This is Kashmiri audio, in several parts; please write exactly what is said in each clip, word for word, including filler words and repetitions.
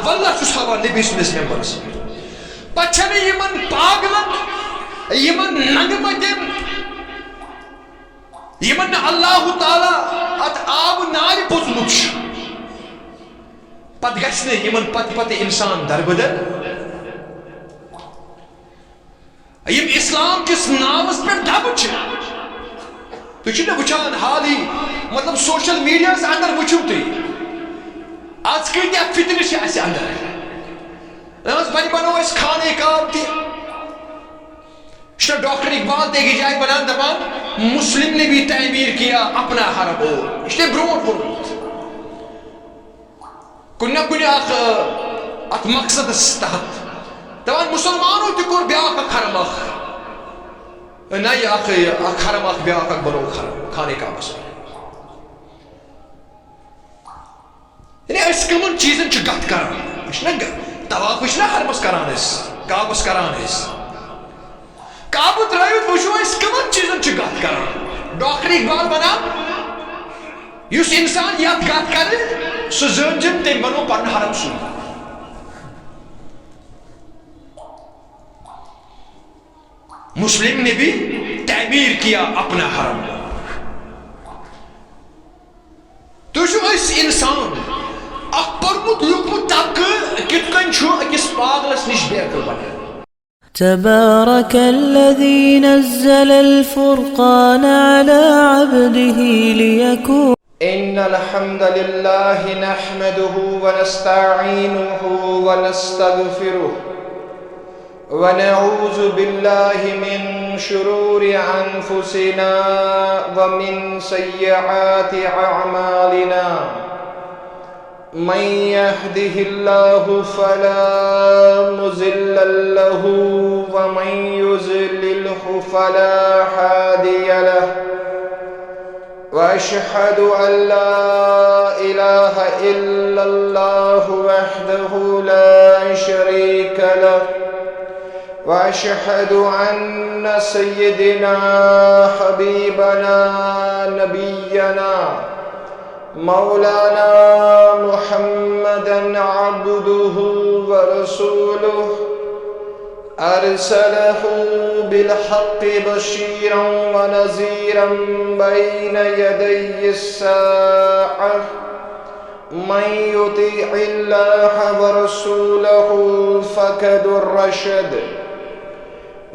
واللہ چھُس ہاوان نبی سٕنٛدِس ممبرس پٮ۪ٹھ۔ پتہٕ چھَنہٕ یِمن پاگلن، یِمن ننٛگہٕ متٮ۪ن، یِمن نہٕ اللہ تعالیٰ اتھ آبہٕ نارِ پوٚژمُت چھُ، پتہٕ گژھِ نہٕ یِمن پتہٕ پتہٕ انسان دربدر۔ یِم اسلام کِس ناوس پٮ۪ٹھ دبہٕ چھِ۔ تُہۍ چھِو نہ وٕچھان حالٕے، مطلب، سوشل میڈیاہس اندر وٕچھِو تُہۍ، از کۭتیاہ فتنہٕ چھِ اسہِ اندر۔ اہن حظ، وۄنۍ بنوو اسہِ خانہ کعبہ تہِ۔ چھُنہ ڈاکٹر اقبال تہِ أکِس جایہِ ونان، دپان، "مسلم نے بھی تعمیر کیا اپنا حرم ہو۔" یہِ چھُ تٔمۍ برونٛٹھ ووٚنمُت۔ کُنہِ نہ کُنہِ اکھ، اتھ مقصدس تحت۔ دپان، مسلمانو تہِ کوٚر بیاکھ اکھ حرم اکھ۔ نہ، یہِ اکھ، یہِ اکھ حرم اکھ، بیاکھ اکھ بنووُکھ حرم، خانہ کعبس۔ یعنی أسۍ کٕمن چیٖزن چھِ گتھ کران؟ أسۍ چھِنہ گ-، طواف چھِنہ حرمس کران أسۍ، کعبس کران أسۍ۔ کعبہٕ ترٲوِتھ وٕچھو أسۍ کٕمن چیٖزن چھِ گتھ کران۔ ڈاکٹر اقبال ونان، یُس انسان یتھ گتھ کرِ، سُہ زٲنۍزِن تٔمۍ بنوو پنُن حرم سُے۔ مسلم نے بھی تعمیر کیا اپنا حرم۔ تُہۍ چھِو أسۍ انسان، اکھ پوٚرمُت لیوٗکھمُت طبقہٕ کِتھ کٔنۍ چھُ أکِس پاگلس نِش بے عقل بنان؟ تبارك الذي نزل الفرقان على عبده ليكون إن الحمد لله نحمده ونستعينه ونستغفره، ونعوذ بالله من شرور أنفسنا ومن سيئات أعمالنا. من يهده الله فلا مضل له، ومن يضلله فلا هادي له. وأشهد أن لا إله إلا الله وحده لا شريك له، وأشهد أن سيدنا حبيبنا نبينا مولانا محمدا عبده ورسوله، أرسله بالحق بشيرا ونذيرا بين يدي الساعة. من يطع الله ورسوله فقد رشد،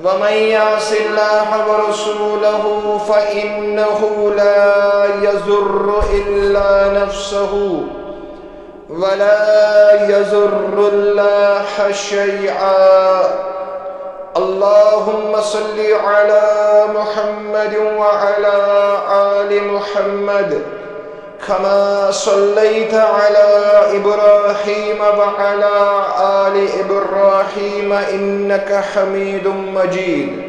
ومن يعص الله ورسوله فإنه لا يضر إلا نفسه ولا يضر الله شيئا. اللهم صل على محمد وعلى آل محمد كما صليت على إبراهيم وعلى آل إبراهيم إنك حميد مجيد.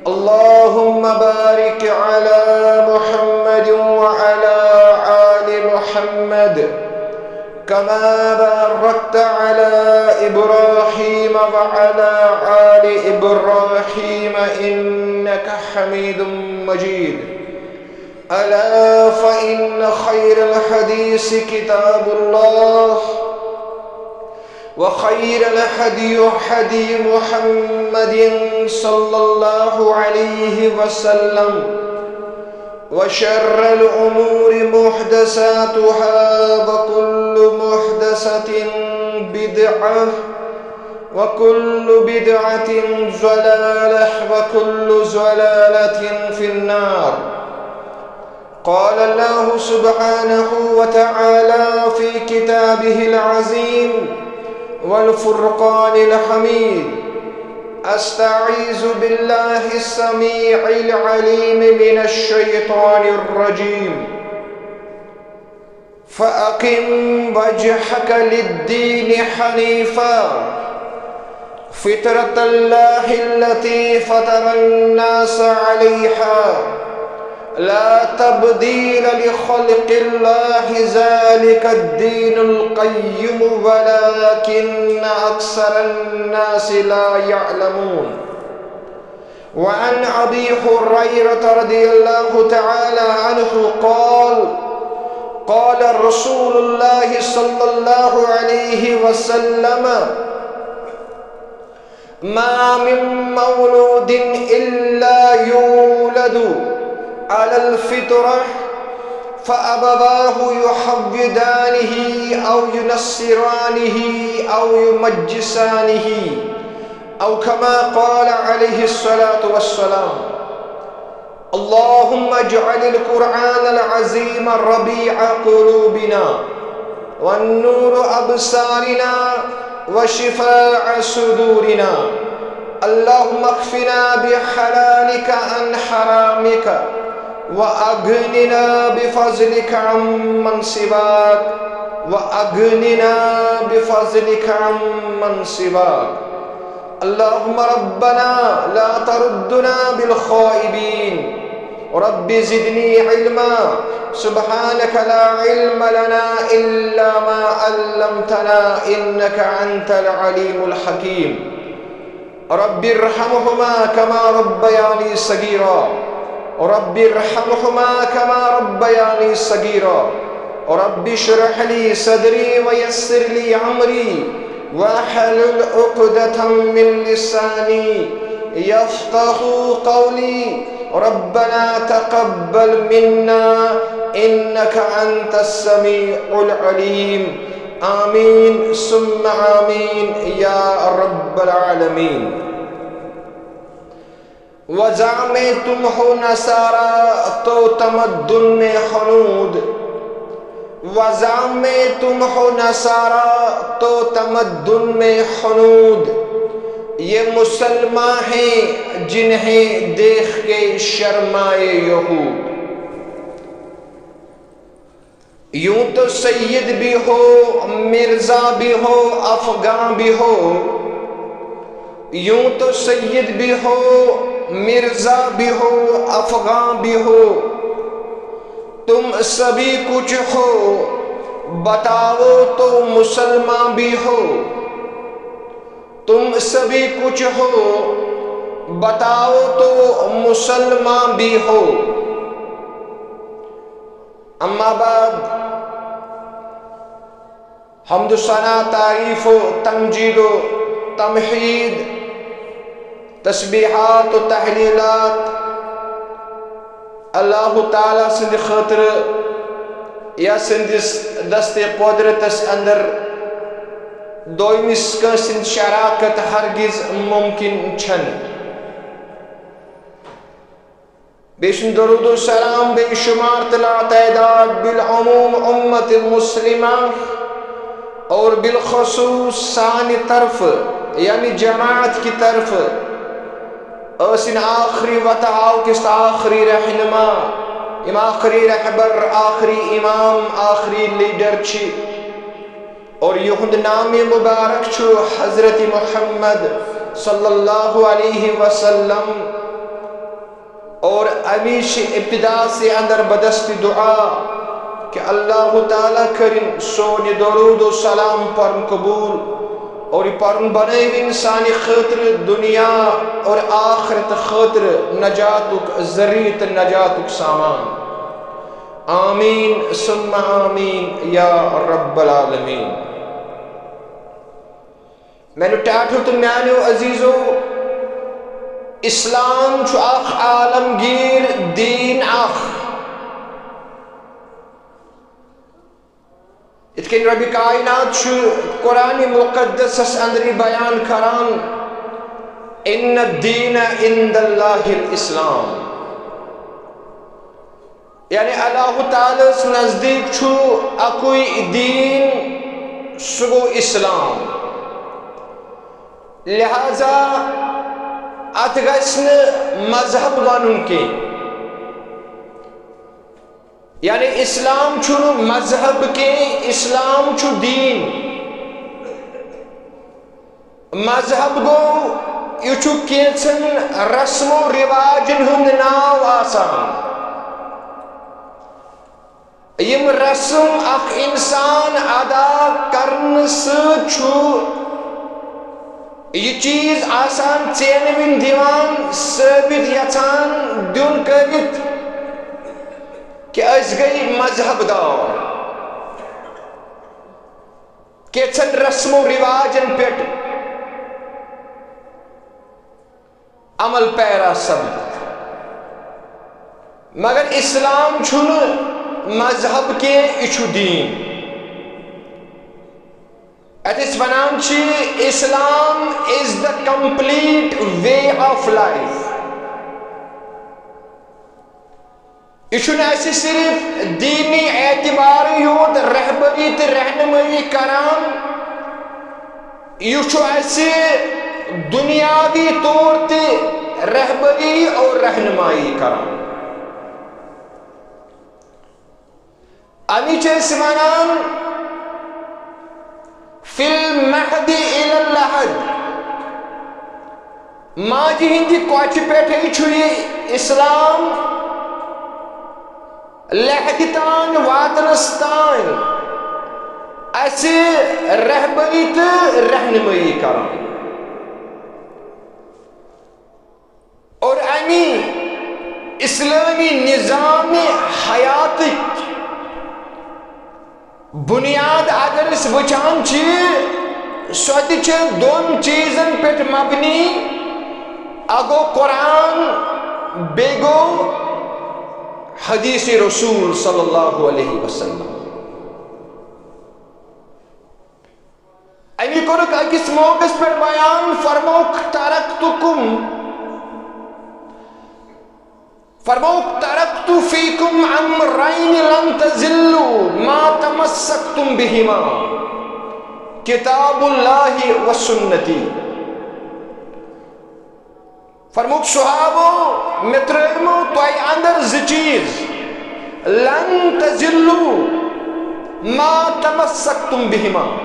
اللهم بارك على محمد وعلى آل محمد كما باركت على إبراهيم وعلى آل إبراهيم إنك حميد مجيد. ألا فإن خير الحديث كتاب الله، وخير الهدي هدي محمد صلى الله عليه وسلم، وشر الأمور محدثاتها، وكل محدثة بدعة، وكل بدعة ضلالة، وكل ضلالة في النار. قال الله سبحانه وتعالى في كتابه العظيم والفرقان الحميد: أستعيذ بالله السميع العليم من الشيطان الرجيم. فأقم وجهك للدين حنيفا، فطرة الله التي فطر الناس عليها، لا تبديل لخلق الله، ذلك الدين القيم، ولكن أكثر الناس لا يعلمون. وعن أبي هريرة رضي الله تعالى عنه قال: قال رسول الله صلى الله عليه وسلم: ما من مولود إلا يولد على الفطرة، فأبواه يهودانه أو ينصرانه أو يمجسانه، أو كما قال عليه الصلاة والسلام. اللهم اجعل القرآن العظيم ربيع قلوبنا، والنور أبصارنا، وشفاء صدورنا. اللهم اكفنا بحلالك عن حرامك، وأغننا بفضلك عمن سواك، وأغننا بفضلك عمن سواك. اللهم ربنا لا تردنا بالخائبين. رب زدني علما. سبحانك لا علم لنا إلا ما علمتنا إنك أنت العليم الحكيم. رب ارحمهما كما ربياني صغيرا. رب ارحمهما كما ربياني صغيرا. رب اشرح لي صدري ويسر لي أمري واحلل عقدة من لساني يفقه قولي. ربنا تقبل منا إنك أنت السميع العليم. آمين ثم آمين يا رب العالمين. وزعمتم ہو نصارا تو تمدن میں ہنود۔ وزعمتم ہو نصارا تو تمدن میں ہنود۔ یہ مسلمان ہیں جنہیں دیکھ کے شرمائے یہود۔ یوں تو سید بھی ہو، مرزا بھی ہو، افغان بھی ہو۔ یوں تو سید بھی ہو، مرزا بھی ہو، افغان بھی ہو۔ تم سبھی کچھ ہو، بتاؤ تو مسلمان بھی ہو۔ تم سبھی کچھ ہو، بتاؤ تو مسلمان بھی ہو۔ اما بعد، حمد و ثنا، تعریف و تمجید و تمحید، تسبیحات و تحلیلات اللہ تعالیٰ سٕنٛدِ خٲطرٕ، یا سٕنٛدِس دستِ قۄدرتس اندر دوٚیمِس کٲنٛسہِ ہٕنٛز شراکت ہرگز ممکن چھنہٕ۔ بیٚیہِ چھُنہٕ درود و سلام بے شمار تہٕ لا تعداد بالعموم امت مسلمہ اور بالخصوص سانہِ طرفہٕ، یعنی جماعت کہِ طرفہٕ، ٲسِن آخری وتہ آو کِس تہٕ آخری رہنما، یِم آخری رہبر، آخری امام، آخری لیڈر چھِ۔ اور یِہُنٛد نام مبارک چھُ حضرت محمد صلی اللہ علیہ وسلم۔ اور امی چھِ ابتدا سے اندر بدست دعا کہ اللہ تعالیٰ کٔرِن سون یہِ درود و سلام پرن قبول اور یہِ پرن بنٲوِن سانہِ خٲطرٕ دنیا اور آخرت خٲطرٕ نجاتُک ذریعہ تہٕ نجاتُک سامان۔ آمین ثم آمین یا رب العالمین۔ میانیو ٹاٹھو تہٕ میانیو عزیزو، اسلام چھُ اکھ عالمگیر دین اکھ۔ یِتھ کٔنۍ ربِ کائنات چھُ قرآن مقدسس اندر یہِ بیان کران، ان الدین عند اللہ الاسلام۔ یعنی اللہ تعالیٰ ہس نزدیک چھُ اکُے دین، سُہ گوٚو اسلام۔ لہذا اتھ گژھِ نہٕ مذہب ونُن کینٛہہ۔ یعنی اسلام چھُنہٕ مذہب کینٛہہ، اسلام چھُ دین۔ مذہب گوٚو، یہِ چھُ کینٛژن رسم و رواجن ہُنٛد ناو آسان۔ یِم رسم اکھ انسان ادا کرنہٕ سۭتۍ چھُ یہِ چیٖز آسان ژینوٕنۍ دِوان، ثٲبت یژھان دیُن کٔرِتھ کہِ أسۍ گٔے مذہب دار۔ کینٛژن رسم و رواجن پٮ۪ٹھ عمل پیرا سپدِتھ۔ مگر اسلام چھُنہٕ مذہب کینٛہہ، یہِ چھُ دیٖن۔ اَتھ أسۍ وَنان چھِ، Islam is the complete way of life۔ یہِ چھُنہٕ اَسہِ صرف دیٖنی اعتبارٕے یوت رہبری تہٕ رہنمٲیی کران، یہِ چھُ اَسہِ دُنیاوی طور تہِ رہبری اور رہنمٲیی کران۔ اَمی چھِ أسۍ وَنان، "فی المہد الی اللحد"۔ ماجہِ ہٕنٛدِ کۄچھِ پٮ۪ٹھٕے چھُ یہِ اسلام لحدِ تام واتنس تام اَسہِ رہبری تہٕ رہنمٲیی کران۔ اور اَمی اسلٲمی نظامِ حیاتٕچ بُنیاد اگر أسۍ وٕچھان چھِ، سۄ تہِ چھِ دۄن چیٖزن پٮ۪ٹھ مبنی، اکھ گوٚو قرآن، بیٚیہِ گوٚو حدیثِ رسول صلی اللہ علیہ وسلم۔ اَمی کوٚرُکھ أکِس موقعس پٮ۪ٹھ بیان، فرمووُکھ، "ترکتکم"، فرمووُکھ، "ترکت فیکم امرین لن تضلوا ما تمسکتم بہما، کتاب اللہ و سنتی"۔ فرمووُکھ، صحابو، مےٚ ترٲومو تۄہہِ اندر زٕ چیٖز، لن تضلوا ما تمسکتم بہما۔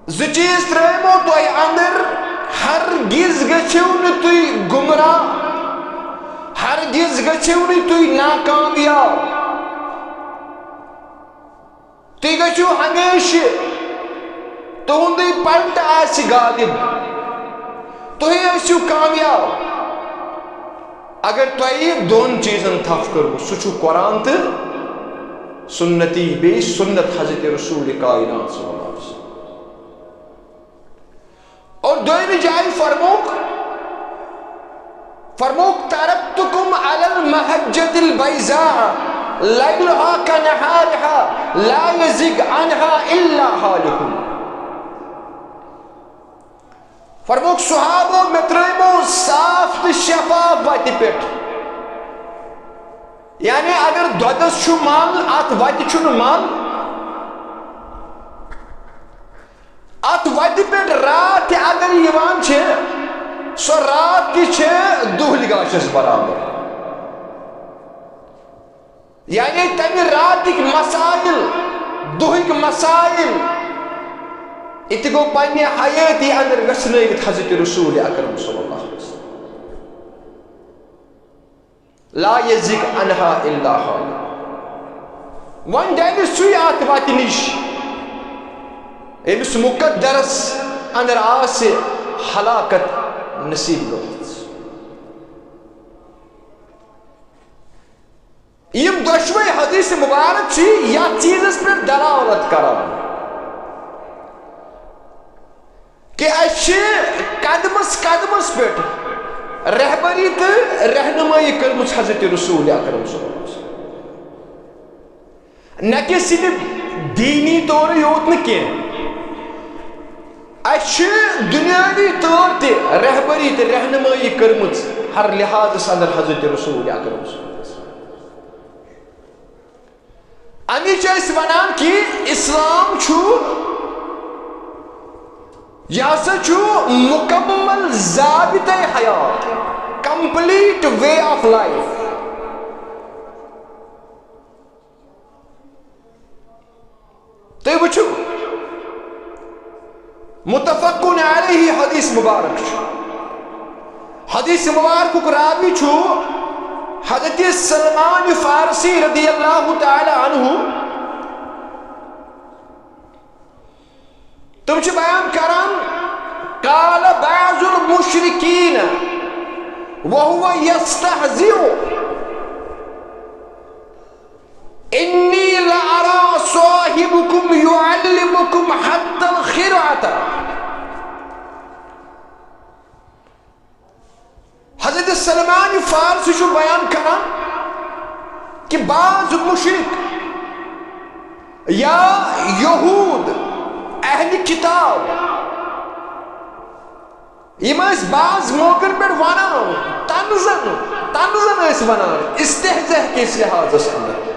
زٕ چیٖز ترٲومو تۄہہِ اندر، ہرگز گٔژھِو نہٕ تُہۍ گمراہ، ہرگز گٔژھِو نہٕ تُہۍ ناکامیاب۔ تُہۍ گٔژھِو ہمیشہِ، تُہُنٛدُے پنٹ آسہِ غالب، تُہۍ ٲسِو کامیاب۔ اگر تۄہہِ دۄن چیٖزن تھپھ کٔروٕ، سُہ چھُ قرآن تہٕ سنتی، بیٚیہِ سنت حضرت رسول کائنات صلی اللہ علیہ وسلم۔ اور دوٚیمہِ جایہِ فرمووُکھ، فرمووُکھ، "ترکتکم علی المحجۃ البیضاء لیلہا کنہارہا لا یزیغ عنہا الا ہالک۔" فرمووُکھ، صحابو، مےٚ ترٲومو صاف تہٕ شفاف وتہِ پٮ۪ٹھ۔ یعنی اگر دۄدس چھُ مل، اتھ وتہِ چھُنہٕ مل۔ اتھ وتہِ پٮ۪ٹھ راتھ تہِ اگر یِوان چھِ، سۄ راتھ تہِ چھِ دُہلہِ گاشس برابر۔ یعنی تمہِ راتٕکۍ مسائل، دُہٕکۍ مسائل، یہِ تہِ گوٚو پننہِ حیٲتی اندر ویژھنٲوِتھ حضرت رسول اکرم صلی اللہ علیہ وسلم۔ لا یزیغ عنہا الا ہالک۔ وۄنۍ ڈلہِ سُے اتھ وتہِ نِش، ییٚمِس مقدرس اندر آسہِ ہلاکت نصیب گٔمٕژ۔ یِم دۄشوے حدیث مبارک چھِ یتھ چیٖزس پٮ۪ٹھ دلالت کران۔ کہ اَسہِ چھِ قدمس قدمس پٮ۪ٹھ رہبری تہٕ رہنمٲیی کٔرمٕژ حضرت رسول اکرم صلی اللہ علیہ وسلم۔ نہ کہ صرف دیٖنی طورے یوت نہٕ کینٛہہ، اَسہِ چھِ دُنیٲوی طور تہِ رہبری تہٕ رہنمٲیی کٔرمٕژ ہر لحاظس اندر حضرت رسول اکرم صلی اللہ علیہ وسلم۔ اَمی چھِ أسۍ وَنان کہِ اسلام چھُ، یہِ ہسا چھُ مُکمل ضابطۂ حیات، complete way of life۔ تُہۍ وٕچھِو، متفقن علیہ حدیث مبارک چھُ۔ حدیث مبارکُک راوی چھُ حضرت سلمان فارسی رضی اللہ تعالی عنہ۔ تِم چھِ بیان کران، قال بعض المشرکین وهو یستہزئ، انی لارا صاحبکم یعلم حتى الخرعة۔ حضرت سلمان فارسی چھُ بیان کران کہ بعض مشرک یا یہود، اہل کتاب، یِم ٲسۍ بعض موقعن پٮ۪ٹھ ونان، طنزن، طنزن ٲسۍ ونان، استہزاء کِس لحاظس اندر۔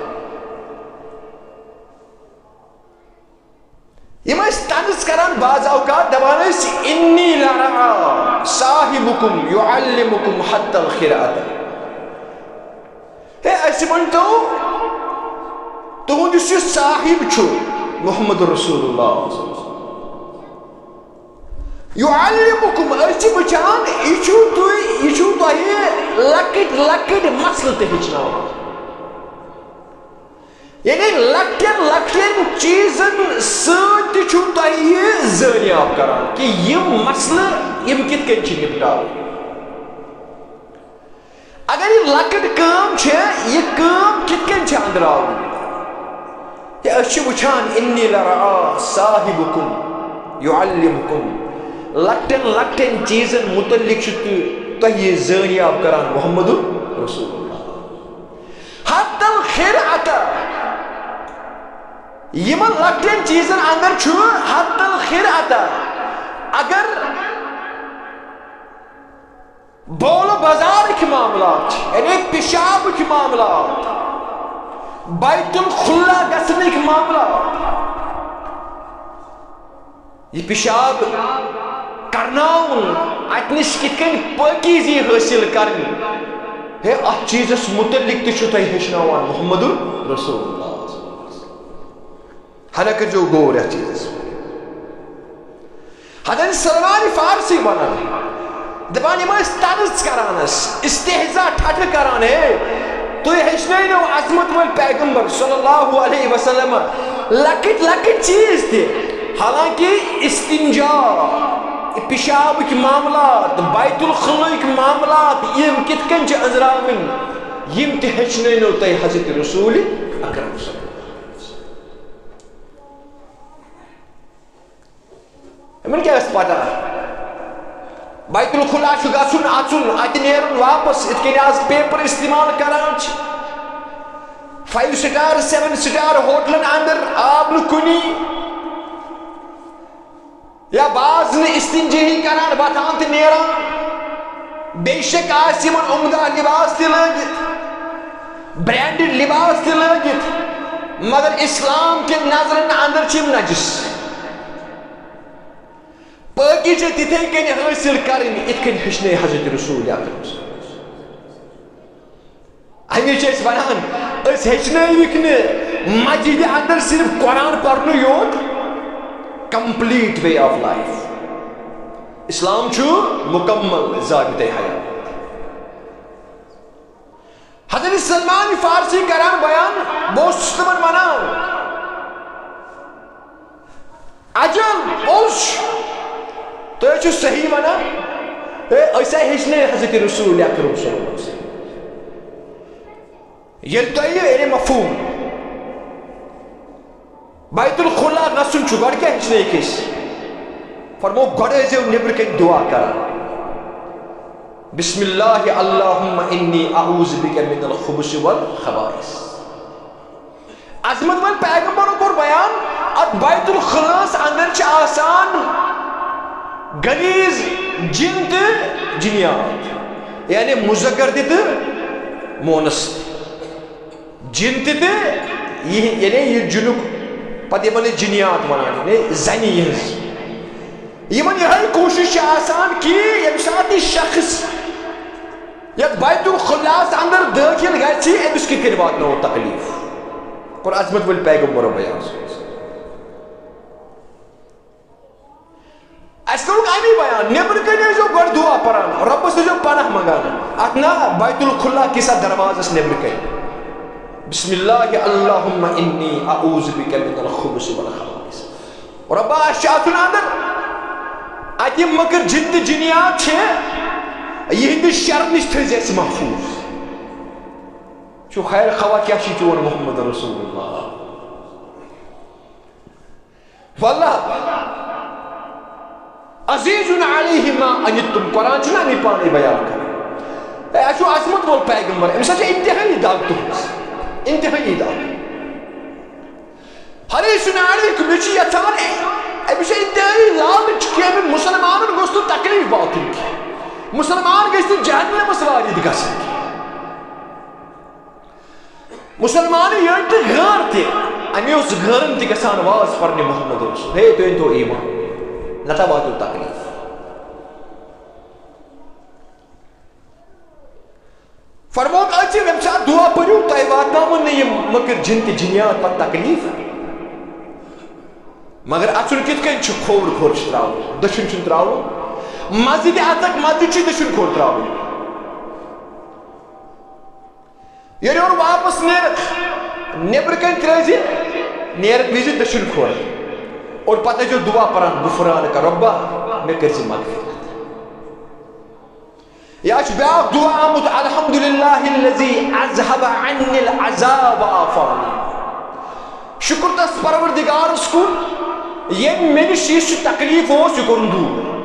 یِم ٲسۍ طنز کران بعض اوقات، دپان ٲسۍ، "إني لأرى صاحبكم يعلمكم حتى الخرعة۔" ہے، اَسہِ ؤنۍ تو، تُہُنٛد یُس یہِ صاحب چھُ، محمد رسول اللہ، يعلمكم، أسۍ چھِ وٕچھان، یہِ چھُو تُہۍ، یہِ چھُو تۄہہِ لۄکٕٹۍ لۄکٕٹۍ مسلہٕ تہِ ہیٚچھناوان۔ یعنی لۄکٹٮ۪ن لۄکٹٮ۪ن چیٖزن سۭتۍ تہِ چھُو تۄہہِ یہِ زٲنیاب کران کہِ یِم مسلہٕ، یِم کِتھ کٔنۍ چھِ نِپٹاوٕنۍ۔ اگر یہِ لۄکٕٹ کٲم چھےٚ، یہِ کٲم کِتھ کٔنۍ چھےٚ أنٛدراوٕنۍ؟ تہٕ أسۍ چھِ وٕچھان، "إني لأرى صاحبكم يعلمكم۔" لۄکٹٮ۪ن لۄکٹٮ۪ن چیٖزن مُتعلِق چھُ تُہۍ، تۄہہِ یہِ زٲنیاب کران محمد رسول اللہ۔ حتى الخرعة۔ یِمن لۄکٹٮ۪ن چیٖزن اندر چھُ حتى الخرعة۔ اگر بول و بازارٕکۍ معاملات چھِ، یعنی پِشابٕکۍ معاملات، بیت الخلا گژھنٕکۍ معاملات، یہِ پِشاب کرناوُن، اتہِ نِش کِتھ کٔنۍ پٲکیزی حٲصِل کرٕنۍ، ہے، اتھ چیٖزس مُتعلِق تہِ چھُ تۄہہِ ہیٚچھناوان محمد رسول اللہ۔ ہنا کٔرۍزیو غور یتھ چیٖزس۔ حضرت سلمان فارسی ونان، دپان، یِم ٲسۍ طنز کران، ٲسۍ استہزاء، ٹھٹھٕ کران، ہے، تُہۍ ہیٚچھنٲیِو عظمت وٲلۍ پیغمبر صلی اللہ علیہ وسلم لۄکٕٹۍ لۄکٕٹۍ چیٖز تہِ، حالانکہ استنجا، پِشابٕکۍ معاملات، بیت الخلٲہٕکۍ معاملات، یِم کِتھ کٔنۍ چھِ أنٛزراوٕنۍ، یِم تہِ ہیٚچھنٲونو تۄہہِ حضرت رسول اکرم صلی اللہ علیہ وسلم۔ یِمن کیٛاہ ٲس پتہ؟ بیت الخلا چھُ گژھُن، اژُن، اتہِ نیرُن واپس، یِتھ کٔنۍ آز پیپر استعمال کران چھِ۔ فایو سٹار، سیون سٹار ہوٹلن اندر آب نہٕ کُنی، یا بعض نہٕ استنجٲہی کران، وۄتھان تہٕ نیران۔ بے شک آسہِ یِمن عمدہ لباس تہِ لٲگِتھ، برانڈڈ لباس تہِ لٲگِتھ، مگر اسلام کٮ۪ن نظرن اندر چھِ یِم نجس۔ پٲکی چھِ تِتھے کٔنۍ حٲصِل کرٕنۍ، یِتھ کٔنۍ ہیٚچھنٲے حضرت رسول اکرم صلی اللہ علیہ وسلم۔ اَمہِ چھِ أسۍ وَنان، أسۍ ہیٚچھنٲوِکھ نہٕ مسجدِ اندر صرف قرآن پرنُے یوت، complete way of life۔ اسلام چھُ مکمل ضابطۂ حیات۔ حضرت سلمان فارسی کران بیان، بہٕ اوسُس تِمن وَنان، اجل، پوٚز چھُ۔ تُہۍ حظ چھِو صحیح وَنان۔ ہے، أسۍ ہا ہیٚچھنٲے حضرت رسول اکرم صلی اللہ علیہ وسلم۔ ییٚلہِ تۄہہِ یہِ، یعنی مفہوم بیت الخلا گژھُن چھُ، گۄڈٕ کیٛاہ ہیٚچھنٲیِکھ أسۍ؟ فرموو، گۄڈٕ ٲسۍزیو نیٚبرٕ کَنۍ دُعا کران، بسم اللہ اللہم انی اعوذ بک من الخبث والخبائث۔ عظمت وٲلۍ پیغمبرن کوٚر بیان، اتھ بیت الخلاہس اندر چھِ آسان غلیظ جن تہٕ جنیات، یعنی مذکر تہِ تہٕ مؤنث تہِ۔ جن تہِ تہٕ یہِ، یعنی یہِ جنُک، پتہٕ یِمن أسۍ جنیات ونان، یعنی زنہِ یِہنٛز۔ یِمن یِہے کوٗشش چھِ آسان کہِ ییٚمہِ ساتہٕ یہِ شخص یتھ بیت الخلاہس اندر دٲخل گژھِ، أمِس کِتھ کٔنۍ واتناوو تکلیف۔ کوٚر عظمت وٲلۍ پیغمبرو بیان۔ اَسہِ کوٚرُکھ اَمی بیان، نیٚبرٕ کَنۍ ٲسۍزیو گۄڈٕ دُعا پَران، رۄبَس ٲسۍزیو پَناہ منٛگان۔ اَتھ نا بیت الخلا کِس اَتھ دروازَس نیٚبرٕ کَنۍ۔ بسم اللہ اللہم انی اعوذ بک من الخبث والخبائث۔ رۄبا، اَسہِ چھُ اَژُن اَندَر۔ اَتہِ یِم مٔکٕر جِن تہٕ جِنیات چھِ، یِہِنٛدِ شَرٕ نِش تھٲیزِ اَسہِ محفوٗظ۔ چھُ خیر خواہ کیٛاہ چھُ چون محمد رسول اللہ؟ واللہ عزیز علیہ ما عنتم، قرآن چھُنہ اَمی پانے بیان کران۔ اے، اَسہِ چھُ عظمت وول پیغمبر، أمِس ہا چھِ انتہٲیی دگ تُہٕنٛز، انتہٲیی دگ۔ حریص علیکم، یہِ چھُ یژھان، أمِس چھِ انتہٲیی لالچ کہِ أمۍ مسلمانن گوٚژھ نہٕ تکلیف واتُن کینٛہہ، مسلمان گژھِ نہٕ جہنمس وارد گژھٕنۍ کینٛہہ۔ مسلمان یٔڑۍ تہٕ غٲر تہِ، اَمہِ اوس غٲرن تہِ گژھان واز پرنہِ محمد رسول، ہے، تُہۍ أنۍتو ایمان، نتہٕ واتیو تکلیف۔ فرمووُکھ، أژِو، ییٚمہِ ساتہٕ دُعا پٔرِو، تۄہہِ واتناوَن نہٕ یِم مٔکٕرۍ جِن تہٕ جِنیات پتہٕ تکلیف۔ مگر اَژُن کِتھ کٔنۍ چھُ؟ کھووُر کھووُر چھُ ترٛاوُن، دٔچھُن چھُنہٕ ترٛاوُن۔ مسجدِ اَژَکھ، مسجد چھُے دٔچھُن کھووُر ترٛاوُن۔ ییٚلہِ اورٕ واپس نیرکھ، نیٚبرٕ کنہِ ترٲوزِ، نیرکھ وِزِ دٔچھُن کھووُر۔ اور پتہٕ ٲسۍزیو دُعا پران، غفرانک ربا، مےٚ کٔرزِ مغفرت۔ یا چھُ بیٛاکھ دُعا آمُت، الحمد للہ الذی اذہب عنی العذاب و عافانی۔ شُکر تس پروردگارس کُن، ییٚمۍ مےٚ نِش یُس یہِ تکلیف اوس، یہِ کوٚرُن دوٗر۔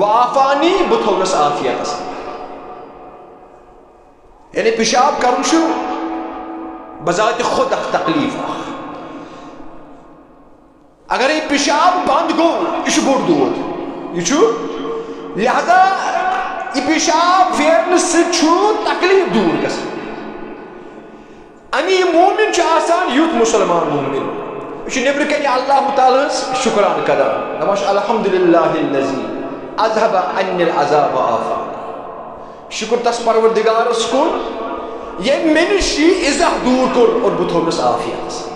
و عافانی، بہٕ تھوٚونس عافیتس اندر۔ یعنی پیشاب کرُن چھُ بذات خود اکھ تکلیف اکھ۔ اگر یہِ پیشاب بند گوٚو، یہِ چھُ بوٚڑ دود۔ یہِ چھُ، لہذا یہِ پیشاب پھیرنہٕ سۭتۍ چھُ تکلیف دوٗر گژھان۔ اَمی مومن چھُ آسان یُتھ مسلمان مومن۔ یہِ چھُ نیٚبرٕ کنہِ اللہ تعالیٰ ہس شُکران کران، دپان چھُ، الحمد للہ الذی اذہب عنی العذاب و عافانی۔ شُکر تس پروردگارس کُن، ییٚمۍ مےٚ نِش یہِ اِزہ دوٗر کوٚر اور بہٕ تھوٚونس عافیتس۔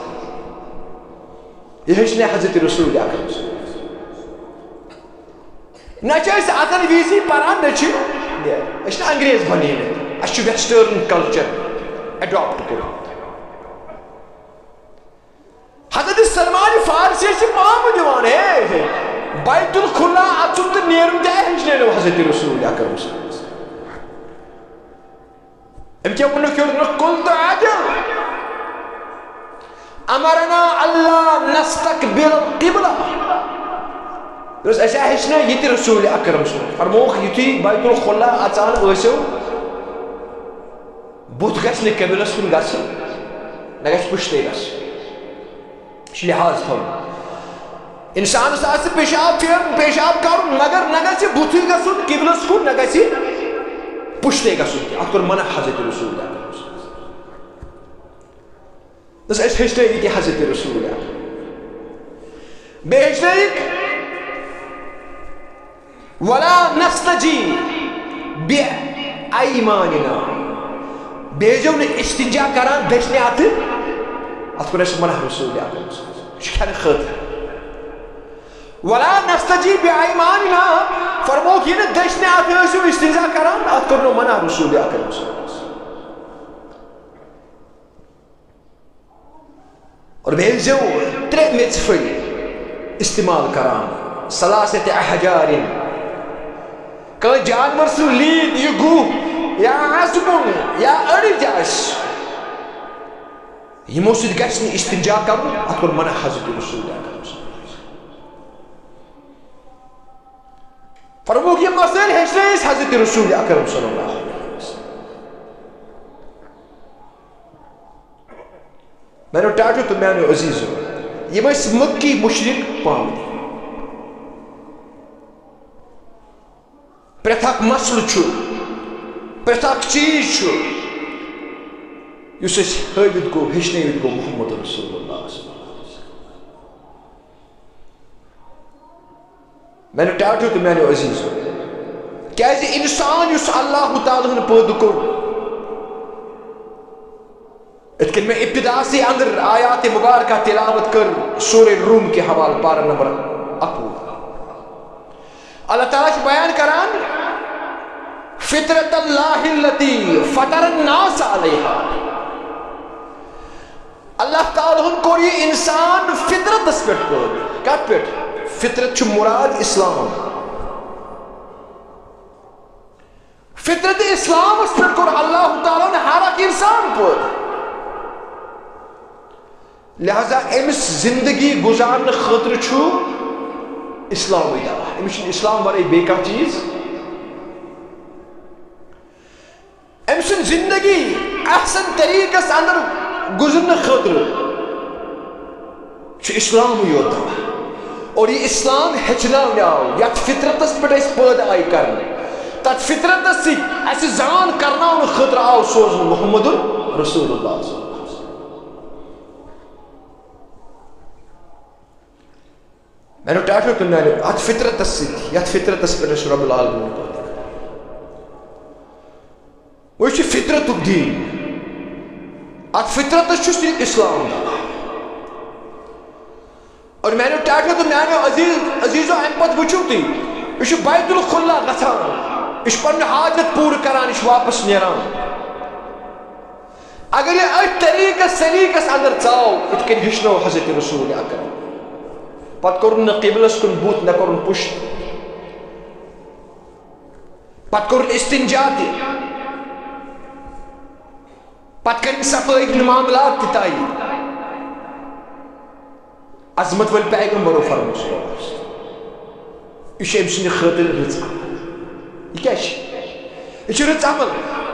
یہِ ہیٚچھنٲے حضرت رسول اکرم صلی اللہ علیہ وسلم۔ نہ چھِ أسۍ اَژَن وِزِ پَران، نہ چھِ، أسۍ چھِنہٕ انگریز بَنیمٕتۍ، اَسہِ چھُ western culture adopt کوٚرمُت۔ حضرت سلمان فارسی ٲسۍ پامہٕ دِوان، ہے، ہے، بیت الخلا اَژُن تہٕ نیرُن تہِ ہیٚچھنٲونو حضرت رسول اکرم صلی اللہ علیہ وسلم۔ أمۍ کیٛاہ ووٚنُکھ یورٕ؟ دوٚپُکھ، "قل تو عاجل، امرنا اللہ نستقبل القبلہ۔" دوٚپُس، اَسہِ ہا ہیٚچھنٲے یہِ تہِ رسول اکرم صلی اللہ علیہ وسلم۔ فرمووُکھ، یُتھُے بیت الخلا اَژان ٲسِو، بُتھ گژھِ نہٕ قبلس کُن گژھُن، نہ گژھِ پُشتے گژھُن۔ یہِ چھُ لحاظ تھاوُن۔ اِنسانَس آسہِ پیشاب پھیرُن، پیشاب کَرُن، مگر نہ گژھِ بُتھٕے گژھُن قبلس کُن، نہ گژھِ پُشتے گژھُن کینٛہہ۔ اَتھ کوٚر منع حضرت رسول اکرم۔ دوٚپُس، أسۍ ہیٚچھنٲے یہِ تہِ حضرت رسول اکرم۔ بیٚیہِ ہیٚچھنٲیِکھ، ولا نستجی بایماننا۔ بیٚیہِ ٲسۍزیو نہٕ استنجا کران دٔچھنہِ اَتھٕ۔ اَتھ کوٚر اَسہِ منع رسول اکرم صلی اللہ علیہ وسلم۔ یہِ چھُ کھٮ۪نہٕ خٲطرٕ۔ ولا نستجی بایماننا، فرمووُکھ، یہِ نہٕ دٔچھنہِ اَتھٕ ٲسِو استنجا کران، اَتھ کوٚرنو منع رسول اکرم صلی اللہ علیہ وسلم۔ اور بیٚیہِ ٲسۍزیو ترٛےٚ میٚژِ پھٔلۍ استعمال کران، ثلاثة احجار۔ کٲنٛسہِ جانور سٕنٛز لیٖد، یہِ گُہہ یا عصبُن یا أڑِج آسہِ، یِمو سۭتۍ گژھِ نہٕ استنجا کرُن، اتھ کوٚر منع حضرت رسول اکرم صلی اللہ علیہ وسلم۔ فرمووُکھ، یِم مسٲیل ہیٚچھنٲے أسۍ حضرت رسول اکرم صلی اللہ علیہ وسلم۔ میانیو ٹاٹھیو تہٕ میانیو عزیزو، یِم ٲسۍ مکی مشرک پامہٕ۔ پرٛٮ۪تھ اکھ مسلہٕ چھُ، پرٛٮ۪تھ اکھ چیٖز چھُ، یُس اَسہِ ہٲوِتھ گوٚو، ہیٚچھنٲوِتھ گوٚو محمد رسول اللہ صلی اللہ علیہ وسلم۔ میانیو ٹاٹھیو تہٕ میانیو عزیزو، کیازِ اِنسان یُس اللہ تعالیٰ ہن پٲدٕ کوٚر، یِتھ کٔنۍ مےٚ ابتداسٕے اندر آیات مبارکہ تلاوت کٔر سورہ روم کہِ حوالہٕ پارہ نمبر اَکوُہ۔ اللہ تعالیٰ چھُ بیان کران، فطرت اللہ التی فطر الناس علیہا۔ اللہ تعالیٰ ہن کوٚر یہِ اِنسان فطرتس پٮ۪ٹھ پٲدٕ۔ کتھ پٮ۪ٹھ؟ فطرت چھُ مُراد اسلام۔ فطرت اسلامس پٮ۪ٹھ کوٚر اللہ تعالیٰ ہن ہر اکھ انسان پٲدٕ۔ لہذا أمِس زندگی گُزارنہٕ خٲطرٕ چھُ اسلامٕے دوا۔ أمِس چھُنہٕ اسلام ورٲے بیٚیہِ کانٛہہ چیٖز۔ أمۍ سٕنٛز زندگی احسن طریقس اندر گُزرنہٕ خٲطرٕ چھُ اسلامٕے یوت دوا۔ اور یہِ اسلام ہیٚچھناونہٕ آو، یتھ فطرتس پٮ۪ٹھ أسۍ پٲدٕ آیہِ کرنہٕ، تتھ فطرتس سۭتۍ اسہِ زان کرناونہٕ خٲطرٕ آو سوزنہٕ محمد رسول اللہ صلی اللہ علیہ وسلم۔ مےٚ دوٚپ، ٹاٹھیو تہٕ میانیو، اتھ فطرتس سۭتۍ، یتھ فطرتس پٮ۪ٹھ أسۍ رب العالمین پٲدٕ کران۔ وۄنۍ چھُ فطرتُک دیٖن۔ اتھ فطرتس چھُ صرف اسلام دوا۔ اور میانیو ٹاٹھیو تہٕ میانیو عزیز، عزیزو، امہِ پتہٕ وٕچھِو تُہۍ، یہِ چھُ بیت الخلا گژھان، یہِ چھُ پنُن حاجت پوٗرٕ کران، یہِ چھُ واپس نیران۔ اگر یہِ أتھۍ طریٖقس سلیٖقس اندر ژاو، یِتھ کٔنۍ ہیٚچھنٲو حضرت رسول اکرم، پتہٕ کوٚرُن نہٕ قبلس کُن بُتھ، نہ کوٚرُن پُشت، پتہٕ کوٚرُن استنجا تہِ، پتہٕ کٔرِن صفٲیی ہٕنٛدۍ معاملات تہِ طے۔ عظمت وٲلۍ پیغمبرو فرموو صلی اللہ علیہ وسلم، یہِ چھُ أمۍ سٕنٛدِ خٲطرٕ رٕژ عمل۔ یہِ کیٛاہ چھِ؟ یہِ چھُ رٕژ عمل۔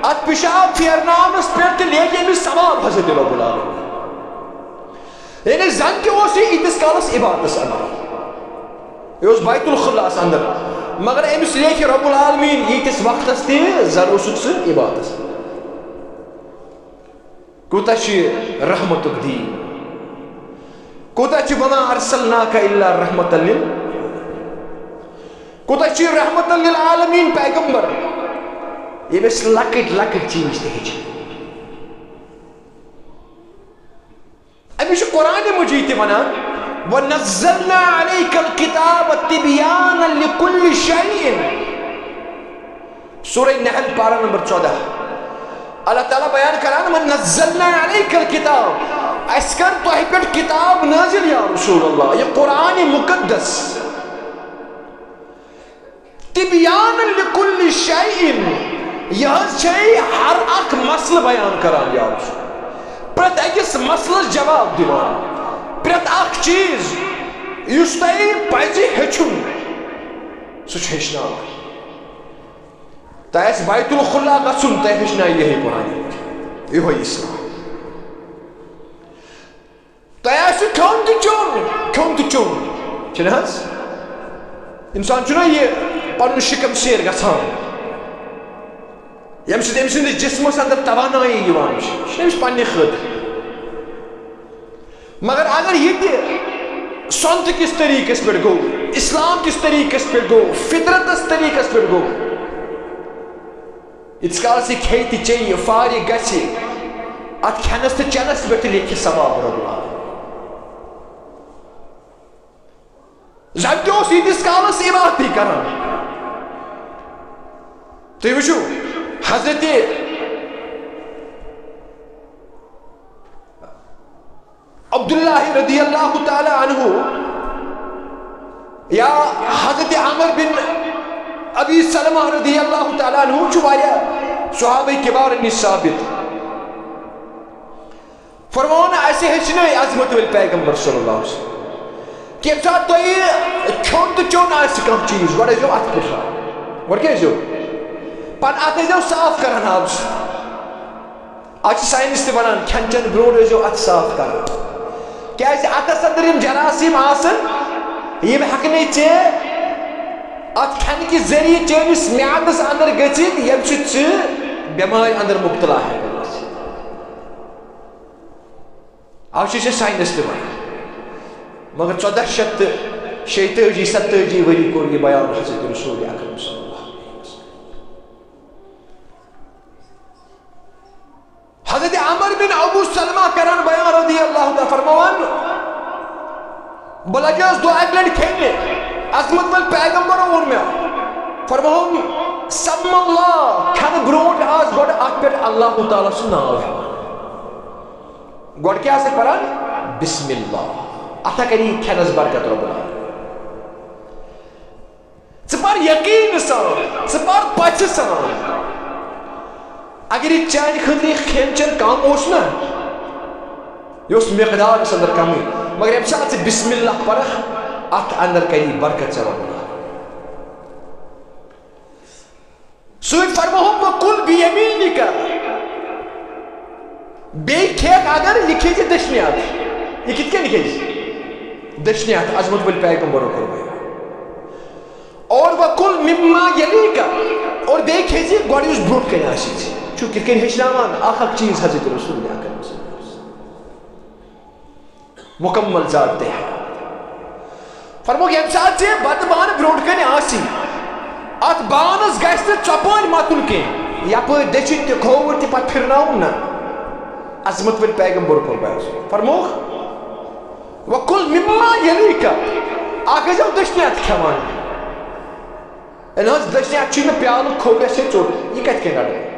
اتھ پِشاب پھیرناونس پٮ۪ٹھ تہِ لیکھِ أمِس ثواب حضرت رب العالمین۔ یعنی زن تہِ اوس یہِ ییٖتِس کالس عبادتس اندر، یہِ اوس بیت الخلاہس اندر، مگر أمِس لیکھِ رب العالمین ییٖتِس وقتس تہِ زن اوسُکھ ژٕ عبادتس اندر۔ کوٗتاہ چھُ یہِ رحمتُک دیٖن؟ کوٗتاہ چھُ وما ارسلناک الا رحمتا لل-، کوٗتاہ چھُ یہِ رحمتا للعالمین پیغمبر، ییٚمۍ أسۍ لۄکٕٹۍ لۄکٕٹۍ چیٖز تہِ ہیٚچھِ؟ أمِس چھُ قرآن مجید تہِ وَنان، "ونزلنا علیک الکتاب تبیانا لکل شیء۔" سورہ نحل، پارہ نمبر ژۄدہ۔ اللہ تعالیٰ بیان کران، "ونزلنا علیک الکتاب"، اَسہِ کٔر تۄہہِ پٮ۪ٹھ کتاب نازل یا رسول اللہ، یہِ قرآن مقدس۔ تبیان لکل شیء، یہِ حظ چھے ہر اکھ مسلہٕ بیان کران یا رسول۔ پرٛٮ۪تھ أکِس مسلس جواب دِوان۔ پرٛٮ۪تھ اکھ چیٖز یُس تۄہہِ پزِ ہیٚچھُن، سُہ چھُ ہیٚچھناوان۔ تۄہہِ آسہِ بیت الخلا گژھُن، تۄہہِ ہیٚچھنایہِ یِہوٚے قرآن، یِہوٚے اسلام۔ تۄہہِ آسہِ کھیوٚن تہٕ چیوٚن، کھیوٚن تہٕ چیوٚن، چھُنہٕ حظ؟ اِنسان چھُنہ یہِ پَنُن شِکَم سیر گژھان، ییٚمہِ سۭتۍ أمۍ سٕنٛدِس جِسمَس اندر توانٲیی یِوان چھِ، یہِ چھُنہٕ أمِس پنٛنہِ خٲطرٕ۔ مگر اگر یہِ تہِ سۄنتہٕ کِس طریٖقَس پٮ۪ٹھ گوٚو، اِسلام کِس طریٖقَس پٮ۪ٹھ گوٚو، فطرتَس طریٖقَس پٮ۪ٹھ گوٚو، ییٖتِس کالس یہِ کھیٚیہِ تہٕ چیٚیہِ، یہِ فارغ گژھِ، اتھ کھٮ۪نس تہٕ چٮ۪نس پٮ۪ٹھ تہِ لیکھِ ثواب رب العالمین۔ زن تہِ اوس ییٖتِس کالس عبادتٕے کران۔ تُہۍ وٕچھِو، حضرت عبداللہ رضی اللہ تعالیٰ عنہ یا حضرت عمر بن ابی سلمہ رضی اللہ تعالیٰ عنہ، چھُ واریاہ صحابہ کبارن نِش ثابت۔ فرماوان، اسہِ ہیٚچھنٲے عظمت وٲلۍ پیغمبر صلی اللہ علیہ وسلم، کہِ ییٚمہِ ساتہٕ تۄہہِ کھیوٚن تہٕ چیوٚن آسہِ کانٛہہ چیٖز، گۄڈٕ ٲسۍزیو اَتھٕ پُٹھراوان۔ گۄڈٕ کیٛاہ ٲسۍزیو؟ پَتہٕ اَتھٕ ٲسۍزیو صاف کران آبہٕ سۭتۍ۔ آز چھِ ساینس تہِ ونان، کھٮ۪ن چٮ۪ن برونٛٹھ ٲسۍزیو اَتھٕ صاف کران، کیٛازِ اَتھس اندر یِم جراثیم آسن، یِم ہٮ۪کنے ژےٚ اَتھ کھٮ۪نہٕ کہِ ذٔریعہٕ چٲنِس میادس اندر گٔژھِتھ، ییٚمہِ سۭتۍ ژٕ بٮ۪مارِ اندر مُبتلا ہٮ۪ککھ گٔژھِتھ۔ آز چھِ أسۍ ساینس تہِ ونان، مگر ژۄدہ شیٚتھ تہٕ شیٚتٲجی ستٲجی ؤری کوٚر یہِ بیان حضرت رسول اکرم صلی اللہ علیہ وسلم۔ حضرت عمر بن ابو سلمہ کران بیان رضی اللہ تعالیٰ، فرماوان، بہٕ لگیوس دۄہ اکہِ لٹہِ کھیٚنہِ، عظمت وٲلۍ پیغمبرو ووٚن مےٚ، فرمووُم، سم اللہ، کھٮ۪نہٕ برونٛٹھ آس گۄڈٕ اتھ پٮ۪ٹھ اللہ تعالیٰ سُنٛد ناو ہٮ۪وان۔ گۄڈٕ کیٛاہ آسکھ پران؟ بسم اللہ۔ اتھ ہا کری کھٮ۪نس برکت رب العالمین۔ ژٕ پر یقین سان، ژٕ پر پژھِ سان۔ اگر یہِ چانہِ خٲطرٕ یہِ کھٮ۪ن چٮ۪ن کم اوس نا، یہِ اوس مقدارس اندر کمٕے، مگر ییٚمہِ ساتہٕ ژٕ بسم اللہ پرکھ، اتھ اندر کری برکت ژےٚ رۄبن۔ سۭتۍ فرموہم، "وکل بیمینک"، بیٚیہِ کھیٚکھ اگر، یہِ کھیٚیہِ دٔچھنہِ اتھٕ۔ یہِ کِتھ کٔنۍ کھیٚیہِ؟ دٔچھنہِ اتھٕ، عظمت وٲلۍ پیغمبرو کوٚر بیان۔ اور وکل مما یلیک، اور بیٚیہِ کھیٚیہِ گۄڈٕ یُس برونٛٹھ کنہِ آسہِ۔ چھُ کِتھ کٔنۍ ہیٚچھناوان اکھ اکھ چیٖز حضرت رسول اکرم صلی اللہ علیہ وسلم۔ مکمل ذات تہِ ہے۔ فرموو، ییٚمہِ ساتہٕ ژےٚ بتہٕ بانہٕ برونٛٹھ کنہِ آسی، اتھ بانس گژھِ نہٕ ژۄپٲرۍ متُن کینٛہہ، یپٲرۍ دٔچھِنۍ تہِ کھووُر تہِ پتہٕ پھرناوُن نہ۔ عظمت وٲلۍ پیغمبر کوٚر بیان۔ فرمووُکھ، "وکل مما یلیک"، اکھ گژھِ دٔچھنہِ اتھٕ کھٮ۪وان۔ ہے نہ حظ، دٔچھنہِ اتھٕ چھُے مےٚ پیالہٕ کھوٚو، یہِ چھے ژوٚٹ، یہِ کتہِ کٔنۍ رٹہٕ؟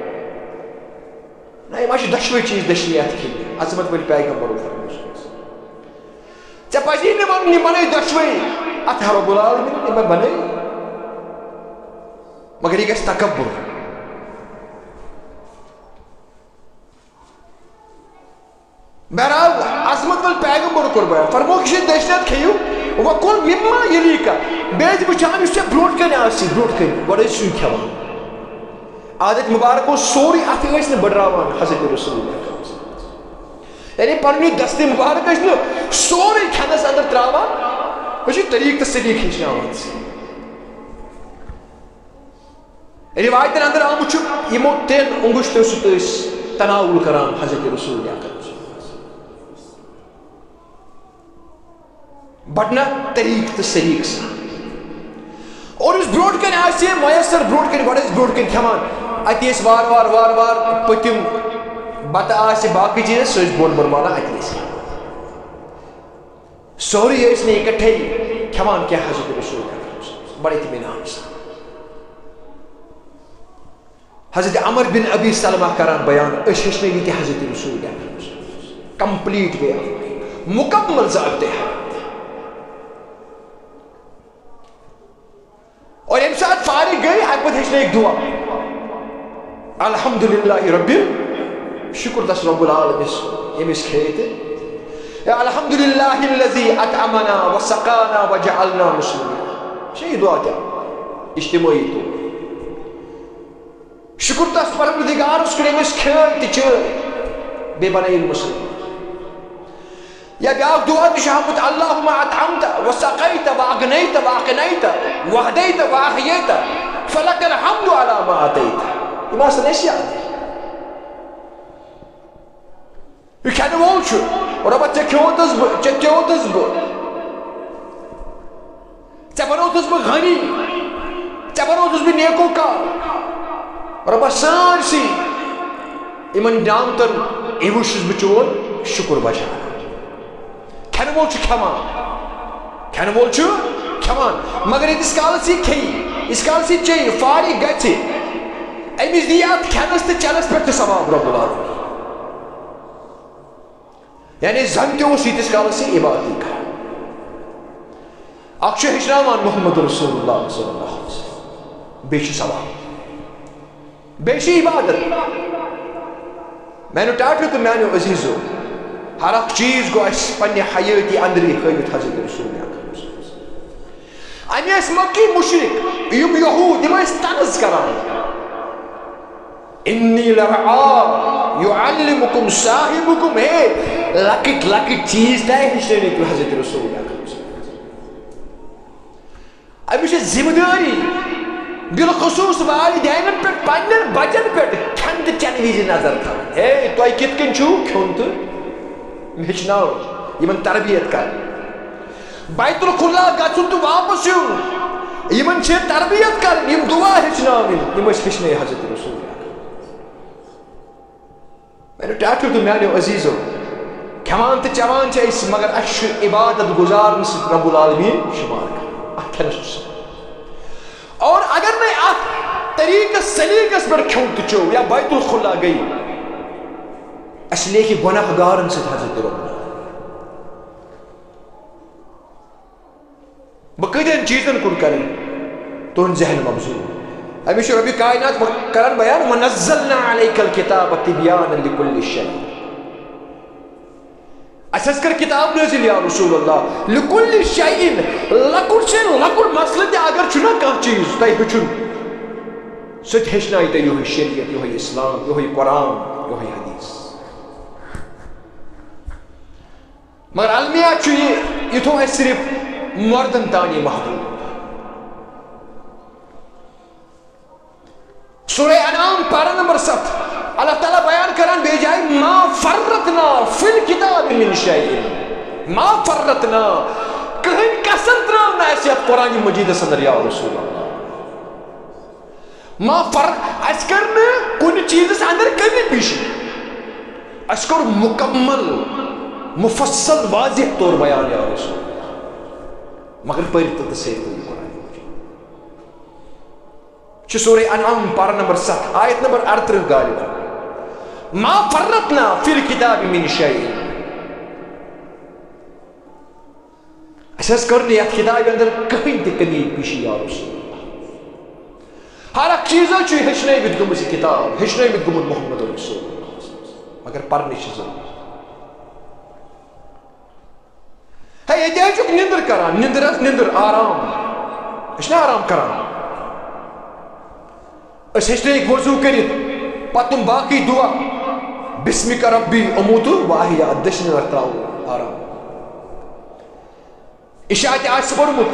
نہ، یِم حظ چھِ دۄشوے چیٖز دٔچھنہِ اَتھٕ کھیٚنۍ۔ عظمت وٲلۍ پیغمبرو فرموو۔ ژےٚ پَزی نہٕ وَنُن، یِم بَنٲے دۄشوے۔ اَتھ ہا رۄب العالمین یِمَن بَنٲے۔ مگر یہِ گژھِ تکبر۔ بہرحال، عظمت وٲلۍ پیغمبرو کوٚر بیان۔ فرمووُکھ، یہِ چھِ دٔچھنہِ اَتھٕ کھیٚیِو، وَکُل مِمَّا یَلیکَ۔ بیٚیہِ ٲسۍ وٕچھان، یُس ژےٚ برونٛٹھ کَنہِ آسہِ، برونٛٹھ کَنہِ، گۄڈٕ ٲسۍ سُے کھٮ۪وان۔ عادت مبارک اوس سورُے، اَتھٕ ٲسۍ نہٕ بٔڈراوان حضرت رسول اکرم۔ یعنی پنُن یہِ دستِ مبارک ٲسۍ نہٕ سورُے کھٮ۪نَس اندر تراوان۔ أسۍ چھِ طریٖقہٕ تہٕ سلیٖقہٕ ہیٚچھناوان۔ روایتن اندر آمُت چھُ، یِمو ترٛٮ۪ن انگشتو سۭتۍ ٲسۍ تناول کران حضرت رسول اکرم۔ بڑنا طریق تہٕ سلیٖقہٕ سان۔ اور یُس برونٛٹھ کنہِ آسہِ ہے میسر، برونٛٹھ کنہِ، گۄڈٕ ٲسۍ برونٛٹھ کنہِ کھٮ۪وان، اتی ٲسۍ وارٕ وارٕ وارٕ وارٕ پٔتِم بتہٕ آسہِ، باقٕے چیٖز، سُہ ٲسۍ بۄن بۄن والان، اتی ٲسۍ کھٮ۪وان۔ سورُے ٲسۍ نہٕ اِکٹھے کھٮ۪وان کینٛہہ حضرت رسول اکرم صلی اللہ علیہ وسلم، بڑٕ اطمینان سان۔ حضرت عمر بن ابی سلمہ کران بیان، أسۍ ہیٚچھنٲوۍ یہِ تہِ حضرت رسول اکرم۔ Complete way of life، مکمل ضابطے حیات۔ اور ییٚمہِ ساتہٕ فارغ گٔے، اَمہِ پتہٕ ہیٚچھنٲوِکھ دعا، الحمدللہ رب، شُکر تس رب العالمین، ییٚمِس کھیٚیہِ تہِ۔ یا الحمدللہ الذی اطعمنا و سقانا و جعلنا مسلمین۔ چھےٚ یہِ دعا تہِ اجتمٲعی طور۔ شُکُر تس پروردگارس کُن، ییٚمِس کھیٲے تہٕ چٲے، بیٚیہِ بنٲیِن مُسلمان۔ یا بیٛاکھ دُعا تہِ چھُ آمُت، اللہم اطعمت و سقیت و اغنیت و اقنیت و ہدیت و احییت، فلک الحمد علی ما اعطیت۔ یِم آسن اَسہِ یاد۔ یہِ کھٮ۪نہٕ وول چھُ۔ رۄبا، ژےٚ کھیوتُس بہٕ، ژےٚ چیوتُس بہٕ، ژےٚ بنووتُس بہٕ غنی، ژےٚ بنووتُس بہٕ نیکوکار۔ رۄبا، سٲرسٕے یِمن نعمتن، یہِ وٕچھ چھُس بہٕ چون شُکُر بجان۔ کھٮ۪نہٕ وول چھُ کھٮ۪وان، کھٮ۪نہٕ وول چھُ کھٮ۪وان، مگر ییٖتِس کالس یہِ کھیٚیہِ، ییٖتِس کالس یہِ چیٚیہِ، فارغ گژھِ، أمِس دِیہِ اتھ کھٮ۪نس تہٕ چٮ۪نس پٮ۪ٹھ تہِ ثواب رۄب العالمین۔ یعنی زن تہِ اوس ییٖتِس کالس یہِ عبادتٕے کران۔ اکھ چھُ ہیٚچھناوان محمد رسول اللہ صلی اللہ علیہ وسلم، بیٚیہِ چھُ ثواب، بیٚیہِ چھِ عبادت۔ میانیو ٹاٹھیو تہٕ میانیو عزیزو، ہر اکھ چیٖز گوٚو اَسہِ پننہِ حیٲتی اندری ہٲوِتھ حضرت رسول اکرم صلی اللہ علیہ وسلم۔ اَمہِ ٲسۍ مکی مُشرِک، یِم یہوٗد، یِم ٲسۍ طنز کران۔ انی لرعا یعلمکم صاحبکم، ہے، لۄکٕٹۍ لۄکٕٹۍ چیٖز تہِ ہیٚچھنٲوِتھ حضرت رسول اکرم صلی اللہ علیہ وسلم۔ أمِس چھِ ذمہٕ دٲری بالخصوص والدینن پٮ۪ٹھ، پننٮ۪ن بچن پٮ۪ٹھ کھٮ۪ن تہٕ چٮ۪نہٕ وِزِ نظر تھاوٕنۍ۔ ہے، تۄہہِ کِتھ کٔنۍ چھُو کھیوٚن تہٕ ہیٚچھناوُن، یِمن تربیت کرٕنۍ۔ بیت الخلا گژھُن تہٕ واپس یُن، یِمن چھِ تربیت کرٕنۍ، یِم دعا ہیٚچھناوٕنۍ، یِم ٲسۍ ہیٚچھنٲے حضرت رسول۔ میانیو ٹاٹھیو تہٕ میانیو عزیزو، کھٮ۪وان تہٕ چٮ۪وان چھِ أسۍ، مگر اَسہِ چھُ عبادت گزارنہٕ سۭتۍ رب العالمین شمار کران۔ اَتھ کھٮ۪نَس چھُ سۭتۍ۔ اور اگر نہٕ اَتھ طریٖقَس سلیٖقَس پٮ۪ٹھ کھیوٚو تہٕ چیوٚو یا بیت الخلا گٔے، اَسہِ لیکھِ گۄناہ گارَن سۭتۍ حضرت رب العالمین۔ بہٕ کۭتٮ۪ن چیٖزن کُن کرٕ تُہُنٛد ذہن مبذول؟ أمِس چھُ رۄبِ کائنات کران بیان، "ونزلنا علیک الکتاب تبیانا لکل شیء۔" اَسہِ حظ کٔر کِتاب نٲزِل یا رسول اللہ، لکل شیء، لۄکُٹ سے لۄکُٹ مسلہٕ تہِ اگر چھُنہ کانٛہہ چیٖز تۄہہِ ہیٚچھُن، سُہ تہِ ہیٚچھنایہِ تۄہہِ یِہوٚے شریعت، یِہوٚے اسلام، یِہوٚے قرآن، یِہوٚے حدیث۔ مگر المیہ چھُ یہِ، یہِ تھوٚو اَسہِ صرف مردن تانی محدود۔ سورہ انعام پارہ نمبر ستھ، اللہ تعالیٰ بیان کران بیٚیہِ جایہِ، "ما فرطنا فی الکتاب من شیء"، ما فرطنا، کٕہٕنۍ کسر ترٲو نہٕ اَسہِ یَتھ قرآن مجیدس اندر یا رسول اللہ۔ ما فر، اَسہِ کٔر نہٕ کُنہِ چیٖزس اندر کمی پیشی، اَسہِ کوٚر مکمل، مفصل، واضح طور بیان یا رسول اللہ۔ مگر پٔرِو تہٕ سیرِ تُہۍ یہِ قرآن مجید۔ چھُ سورہ انعام پارہ نمبر ستھ، آیت نمبر ارترٕہ غالباً۔ "ما فرطنا فی الکتاب من شیء"۔ اَسہِ حظ کٔر نہٕ یَتھ کِتابہِ اندر کٕہٕنۍ تہِ کمی پیشی یا رسول اللہ۔ ہر اکھ چیٖز حظ چھُ ہیٚچھنٲومٕتۍ گوٚمُت یہِ کِتاب، ہیٚچھنٲومٕتۍ گوٚمُت محمد رسول اللہ۔ مگر پرنٕچ چھِ ضروٗرت۔ ہے، ییٚتہِ حظ چھُکھ نِندٕر کران، نِندٕر حظ، نِندٕر، آرام۔ أسۍ چھِنہ آرام کران؟ أسۍ ہیٚچھنٲیِکھ وضوٗ کٔرِتھ، پتہٕ تِم باقٕے دُعا، "بسمک ربی اموت و احیا"، دٔچھنہِ لَتھ ترٛاوو، آرام۔ عشاء تہِ آسہِ پوٚرمُت،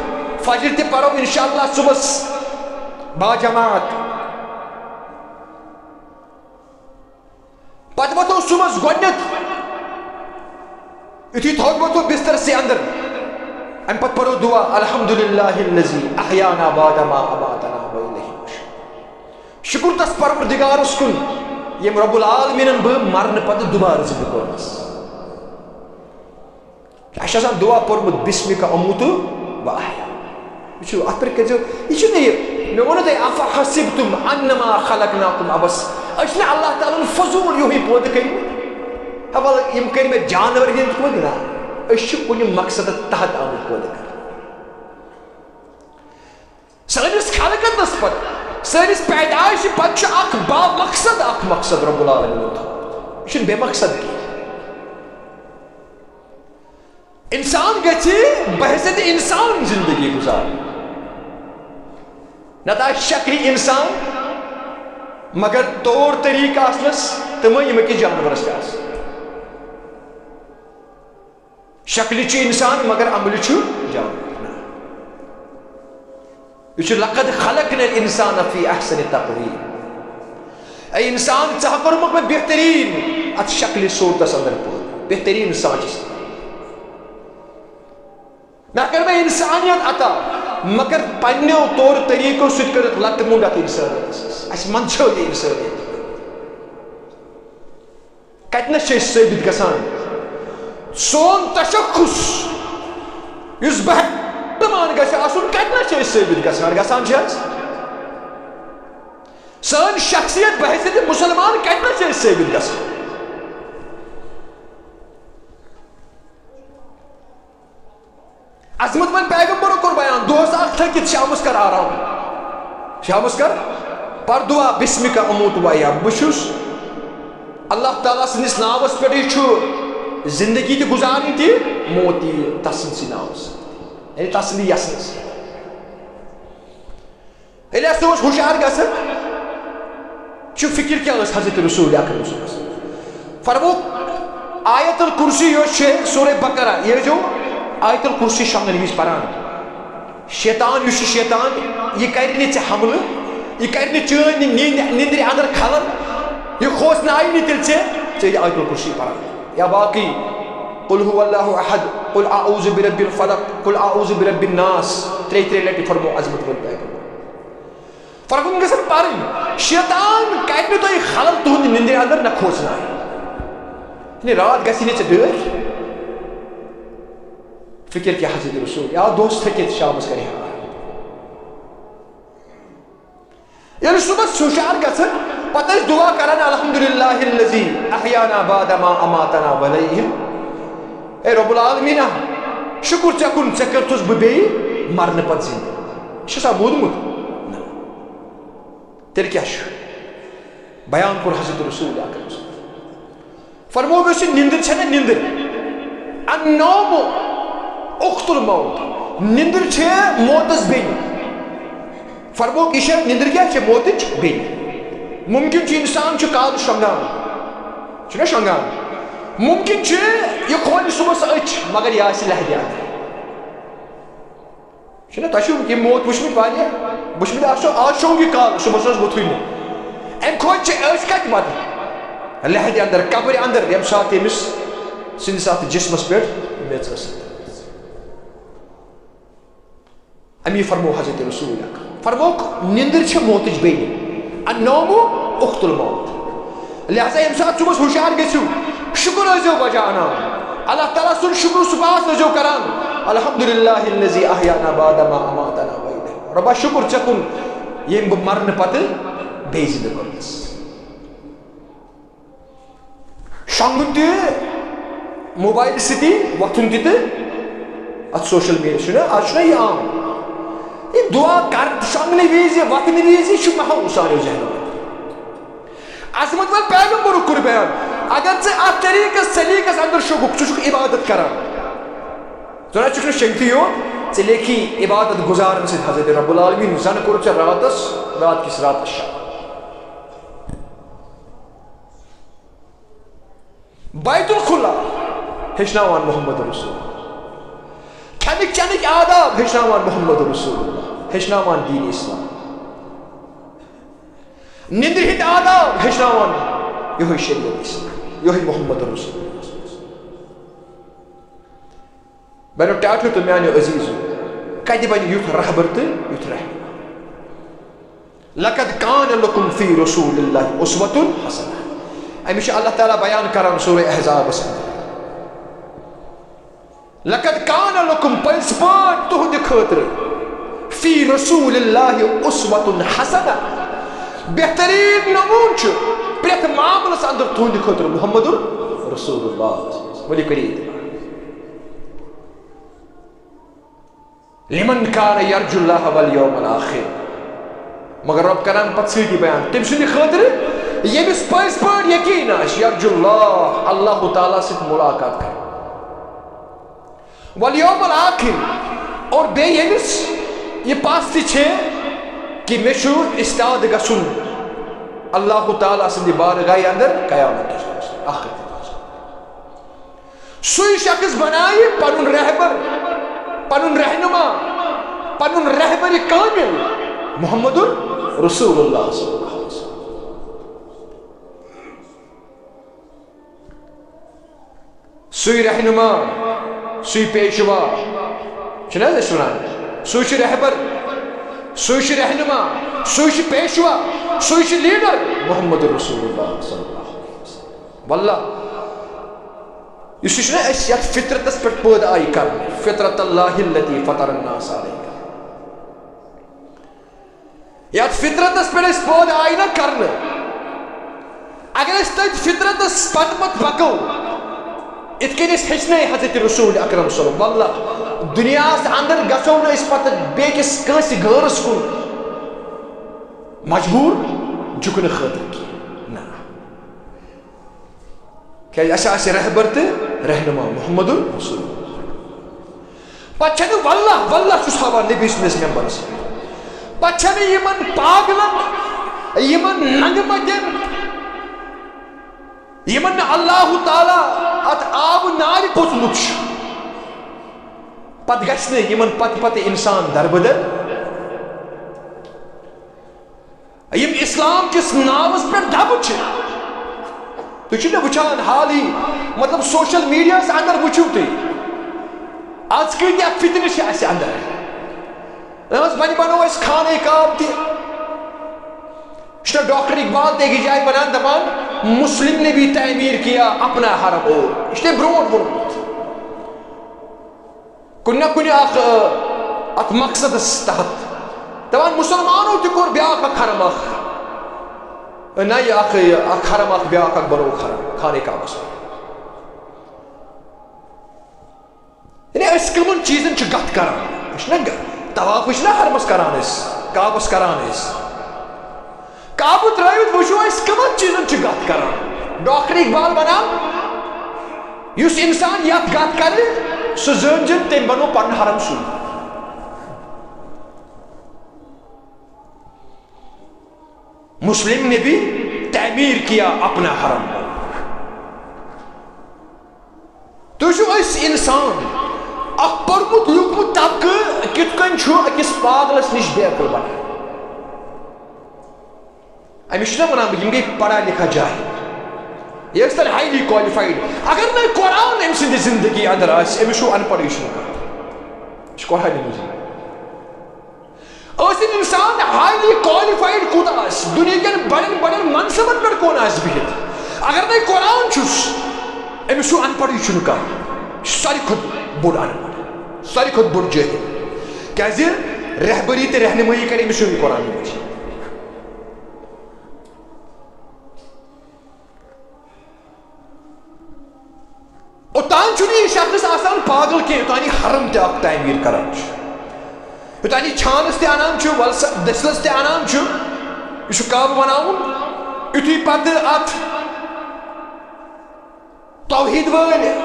فجر تہِ پرو انشاءاللہ صُبحس با جماعت۔ پتہٕ وۄتھو صُبحس گۄڈٕنیتھ، یُتھُے تھوٚد وۄتھو بسترسٕے اندر، امہِ پتہٕ پرو دُعا، "الحمدللہ الذی احیانا بعد ما اماتنا و الیہ النشور"۔ شُکر تس پروردگارس کُن، ییٚمۍ رب العالمینن بہٕ مرنہٕ پتہٕ دُبارٕ زندٕ کوٚرمس۔ اَسہِ چھُ آسان دُعا پوٚرمُت، "بسمک اموت و احیا"۔ یہِ چھُ، اَتھ پٮ۪ٹھ کٔرۍزیو، یہِ چھُنہٕ یہِ، مےٚ ووٚنوُ تۄہہِ، "افحسبتم انما خلقناکم عبثا"۔ أسۍ چھِنہٕ اللہ تعالیٰ ہن فضوٗل یِہوٚے پٲدٕ کٔرمٕتۍ۔ ہا، وَلہٕ، یِم کٔرۍ مےٚ جانور ہِنٛدۍ پٲدٕ؟ نہ، أسۍ چھِ کُنہِ مقصدس تحت آمٕتۍ پٲدٕ کرنہٕ۔ سٲنِس خلقتس پتہٕ، سٲنِس پیدائشہِ پتہٕ چھُ اکھ با مقصد، اکھ مقصد رب العالمینن تھوٚومُت۔ یہِ چھُنہٕ بے مقصد کینٛہہ۔ انسان گژھِ بحیثیت انسان زندگی گزارٕنۍ۔ نتہٕ آسہِ شکلہِ انسان، مگر طور طریقہٕ آسنس تِمے، یِم أکِس جانورس تہِ آسن۔ شکلہِ چھُ انسان، مگر عملہِ چھُ جانور۔ نہ۔ یہِ چھُ، "لقد خلقنا الانسان فی احسن تقویم"۔ اے انسان، ژےٚ ہا کوٚرمُت مےٚ بہتریٖن اتھ شکلہِ صورتس اندر پٲدٕ، بہتریٖن سانچس۔ مےٚ کٔر مےٚ انسانیت عطا، مگر پننیو طور طریقو سۭتۍ کٔرٕتھ لتہٕ موٚنڈ اتھ انسانیتس۔ اسہِ منٛدچھٲو یہِ انسانیت۔ کتنس چھِ أسۍ ثٲبت گژھان؟ سون تشخص یُس بہتمان گژھِ آسُن، کتنس چھِ أسۍ ثٲبت گژھان؟ گژھان چھِ حظ؟ سٲنۍ شخصیت بحیثیت مسلمان کتنس چھِ أسۍ ثٲبت گژھان؟ عظمت مند پیغمبرو کوٚر بیان، دۄہس اکھ تھٔکِتھ شامس کر آرام۔ شامس کر پر دعا، "بسمک اموت و احیا"، بہٕ چھُس اللہ تعالیٰ سٕنٛدِس ناوس پٮ۪ٹھٕے چھُ زندگی تہِ گُزارٕنۍ تہِ موت تہِ تسٕنٛدسٕے ناوس سۭتۍ، یعنی تسٕنٛدِ یژھنہٕ سۭتۍ۔ ییٚلہِ ہسا اوس ہُشار گژھان، چھُ فکر کیٛاہ ٲس حضرت رسول اکرم صلی اللہ علیہ وسلم؟ فرموو، آیت الکرسی یۄس چھِ سورہ بقرہ، یہِ ٲسۍزیو آیت الکرسی شۄنٛگن وِزِ پران۔ شیطان یُس چھُ شیطان، یہِ کرِ نہٕ ژےٚ حملہٕ، یہِ کرِ نہٕ چٲنۍ نیٖند، نیٚندرِ اندر خلل، یہِ کھوژناوِ نہٕ تیٚلہِ ژےٚ، ژےٚ یہِ آیت الکرسی پران۔ یا باقٕے، قل هو اللہ احد، قل اعوذ برب الفلق، قل اعوذ برب الناس، ترٛیٚیہِ ترٛیٚیہِ لٹہِ فرموو عظمت وٲلۍ پیغمبر۔ فرموو گژھن پرٕنۍ، شیطان کرِ نہٕ تۄہہِ خلل تُہنٛدِ نیٚندرِ اندر نہ کھوژناوِ۔ یعنی راتھ گژھِ نہٕ ژےٚ ڈٲرۍ۔ فکر کیٛاہ حضرت رسول، یا دۄہس تھٔکِتھ شامس کرِ ہا۔ ییٚلہِ صُبحس ہُشار گژھن، پتہٕ ٲسۍ دُعا کران، "الحمدللہ الذی احیانا بعد ما اماتنا و الیہ"۔ اے رب العالمینا، شُکر ژےٚ کُن، ژےٚ کٔرتھُس بہٕ بیٚیہِ مرنہٕ پتہٕ زِندٕ۔ یہِ چھُ سا بوٗزمُت؟ نہ۔ تیٚلہِ کیٛاہ چھُ؟ بیان کوٚر حضرت رسول اکرم صلی اللہ علیہ وسلم۔ فرموو، یۄس یہِ نِندٕر چھےٚ نا نِندٕر، النوم اخت الموت، نندر چھے موتس بیٚنہِ۔ فرموک، یہِ چھےٚ نندر کیٛاہ چھےٚ؟ موتٕچ بیٚنہِ۔ ممکن چھُ انسان چھُ کالہٕ شۄنٛگان، چھُنہ شۄنٛگان؟ ممکن چھُ یہِ کھولہِ صُبحس أچھ، مگر یہِ آسہِ لہدِ اندر۔ چھُنہ، تۄہہِ چھُو یہِ موت وٕچھمٕتۍ واریاہ، وٕچھمٕتۍ آسیو، آز شۄنٛگ یہِ کالہٕ، صُبحس اوس ووٚتھُے نہٕ۔ اَمہِ کھۄتہٕ چھِ أچھ کَتہِ وَتہٕ؟ لہدِ اندر، قبرِ اندر، ییٚمہِ ساتہٕ تٔمِس سٕنٛدِ ساتہٕ جسمس پٮ۪ٹھ میٚژ ٲسٕکھ۔ امی فرمو حضرت رسول اکرم۔ فرموک، نندر چھےٚ موتٕچ بیٚنہِ۔ النوم اخت الموت۔ لہذا ییٚمہِ ساتہٕ صُبحس ہُشار گٔژھِو، شُکر ٲسۍزیو بجا انان۔ اللہ تعالیٰ سُنٛد شُکر سُپاس ٲسۍزیو کران۔ الحمدللہ الذی احیانا بعد ما اماتنا و الیہ۔ رۄبا، شُکر ژےٚ کُن، ییٚمۍ بہٕ مرنہٕ پتہٕ بیٚیہِ زِندٕ کوٚرنَس۔ شۄنٛگُن تہِ موبایلہٕ سۭتی، وۄتھُن تہِ تہٕ اَتھ سوشل میٖڈیا چھُنہ، آز چھُنہ یہِ عام۔ یہِ دُعا کر، شۄنٛگنہٕ وِزِ، وۄتھنہٕ وِزِ، یہِ چھُ محو سانیو ذہنو منٛز۔ عظمت وٲلۍ پیغمبرُک کوٚر بیان، اگر ژٕ اَتھ طریٖقس، سلیٖقس اندر شۄنٛگُکھ، ژٕ چھُکھ عبادت کران۔ ژٕ نہ چھُکھ نہٕ شۄنٛگتھٕے یوت، ژےٚ لیکھی عبادت گُزارن سۭتۍ حضرت رب العالمین، زن کوٚر ژےٚ راتس، رات کِس راتس شفا۔ بیت الخلا ہیٚچھناوان محمد رسول۔ کھٮ۪نٕکۍ چٮ۪نٕکۍ آداب ہیٚچھناوان محمد رسول اللہ، ہیٚچھناوان دین اسلام۔ نِندرِ ہٕنٛدۍ آداب ہیٚچھناوان یِہوٚے شریعت اسلام، یِہوٚے محمد رسول اللہ۔ بنیو ٹاٹھیو تہٕ میانیو عزیزو، کتہِ بنہِ یُتھ رہبر تہٕ یُتھ رہنما؟ لقد کان لکم فی رسول اللہ اسوۃ حسنہ۔ أمِس چھُ اللہ تعالیٰ بیان کران سورہ احزابس اندر۔ لقد کان لکم، پٔزۍ پٲٹھۍ تُہنٛدِ خٲطرٕ، فی رسول اللہ اسوۃ حسنہ، بہتریٖن نموٗنہٕ چھُ پرٛٮ۪تھ معاملس اندر تُہنٛدِ خٲطرٕ محمد رسول اللہ۔ ؤلِو کٔرِو یہِ تہِ۔ لمن کان یرجو اللہ والیوم الآخر۔ مگر رب کران پتہٕ سۭتی بیان تٔمۍ سٕنٛدِ خٲطرٕ، ییٚمِس پٔزۍ پٲٹھۍ یقین آسہِ، یرجو اللہ، اللہ تعالیٰ سۭتۍ ملاقات کرِ۔ والیوم الآخر، اور بیٚیہِ ییٚمِس یہِ پژھ تہِ چھے کہِ مےٚ چھُ استاد گژھُن اللہ تعالیٰ سٕنٛدِ بارگاہہِ اندر قیامت کِس دۄہس، آخرت کِس دۄہس۔ سُے شخص بنایہِ پنُن رہبر، پنُن رہنما، پنُن رہبر کامل محمد رسول اللہ صلی اللہ علیہ وسلم۔ سُے رہنما، سُے پیشوا، چھُنہٕ حظ أسۍ وَنان؟ سُے چھُ رہبر، سُے چھُ رہنما، سُے چھُ پیشوا، سُے چھُ لیڈر محمد رسول اللہ صلی اللہ علیہ وسلم۔ واللہ، یُس یہِ چھُنہ أسۍ یَتھ فطرتس پٮ۪ٹھ پٲدٕ آیہِ کرنہٕ، فطرت اللہ التی فطر الناس علیہا۔ یَتھ فطرتس پٮ۪ٹھ أسۍ پٲدٕ آیہِ نہ کرنہٕ، اگر أسۍ تٔتھۍ فطرتس پتہٕ پتہٕ پکو، یِتھ کٔنۍ أسۍ ہیٚچھنٲے حضرت رسول اکرم صلی اللہ علیہ وسلم، واللہ، دُنیاہس اندر گژھو نہٕ أسۍ پتہٕ بیٚکِس کٲنٛسہِ غٲرس کُن مجبوٗر جُکنہٕ خٲطرٕ کینٛہہ۔ نہ۔ کیٛازِ اَسہِ آسہِ رہبر تہٕ رہنما محمد رسول۔ پتہٕ چھَنہٕ واللہ، واللہ چھُس ہاوان نبی سٕنٛدِس ممبرس پٮ۪ٹھ۔ پتہٕ چھَنہٕ یِمن پاگلن، یِمن ننٛگہٕ متٮ۪ن، یِمن نہٕ اللہ تعالیٰ اتھ آبہٕ نارِ پوٚژمُت چھُ، پتہٕ گژھِ نہٕ یِمن پتہٕ پتہٕ انسان دربدر۔ یِم اسلام کِس ناوس پٮ۪ٹھ دبہٕ چھِ۔ تُہۍ چھِو نہ وٕچھان حالٕے، مطلب، سوشل میڈیاہس اندر وٕچھِو تُہۍ، از کۭتیاہ فتنہٕ چھِ اسہِ اندر۔ اہنٛز وۄنۍ بنوو اسہِ خانہ کعبہ تہِ۔ چھُنہ ڈاکٹر اقبال تہِ أکِس جایہِ ونان، دپان، مسلم نے بھی تعمیر کیا اپنا حرم۔ اور یہِ چھُ تٔمۍ برونٛٹھ ووٚنمُت۔ کُنہِ نہ کُنہِ اکھ، ٲ، اتھ مقصدس تحت۔ دپان، مسلمانو تہِ کوٚر بیاکھ اکھ حرم اکھ۔ نہ، یہِ اکھ، یہِ اکھ حرم اکھ، بیاکھ اکھ بنووُکھ حرم، خانہ کعبس۔ یعنی أسۍ کٕمن چیٖزن چھِ گتھ کران؟ أسۍ چھِنہ گ-، طواف چھِنہ حرمس کران أسۍ، کعبس کران أسۍ۔ کعبہٕ ترٲوِتھ وٕچھو أسۍ کٕمن چیٖزن چھِ گتھ کران۔ ڈاکٹر اقبال ونان، یُس انسان یتھ گتھ کرِ، سُہ زٲنۍزِ تٔمۍ بنوو پنُن حرم سُے۔ مسلم نے بھی تعمیر کیا اپنا حرم۔ تُہۍ چھِو أسۍ انسان، اکھ پوٚرمُت لیوٗکھمُت طبقہٕ کِتھ کٔنۍ چھُ أکِس پاگلس نِش بے عقل بنان؟ أمِس چھِنہ وَنان، یِم گٔے پڑھا لکھا جاہل۔ یہِ ٲسۍ تَن highly qualified۔ اگر نہٕ قرآن أمۍ سٕنٛدِ زندگی اندر آسہِ، أمِس چھُ اَن پڑھٕے چھُنہٕ کانٛہہ۔ یہِ چھُ قرآنِ مجیٖد۔ ٲسِن اِنسان highly qualified کوٗتاہ آسہِ، دُنیا کٮ۪ن بڑٮ۪ن بڑٮ۪ن منصبن پٮ۪ٹھ کون آسہِ بِہِتھ، اگر نَے قرآن چھُس، أمِس چھُ اَن پڑھٕے چھُنہٕ کانٛہہ۔ یہِ چھُ ساروی کھۄتہٕ بوٚڑ اَن پڑھ، ساروی کھۄتہٕ بوٚڑ جٲہِل۔ کیٛازِ؟ رہبری تہٕ رہنمٲیی کرِ أمِس یِہوٚے قرآن مجیٖد۔ اوٚتام چھُنہٕ یہِ شخص آسان پاگل کینٛہہ، یوٚتام یہِ حرم تہِ اکھ تعمیٖر کران چھُ، یوٚتام یہِ چھانس تہِ انان چھُ، ولسہ دٔسلس تہِ انان چھُ، یہِ چھُ کعبہٕ بناوُن، یُتھُے پتہٕ اتھ توحید وٲلۍ،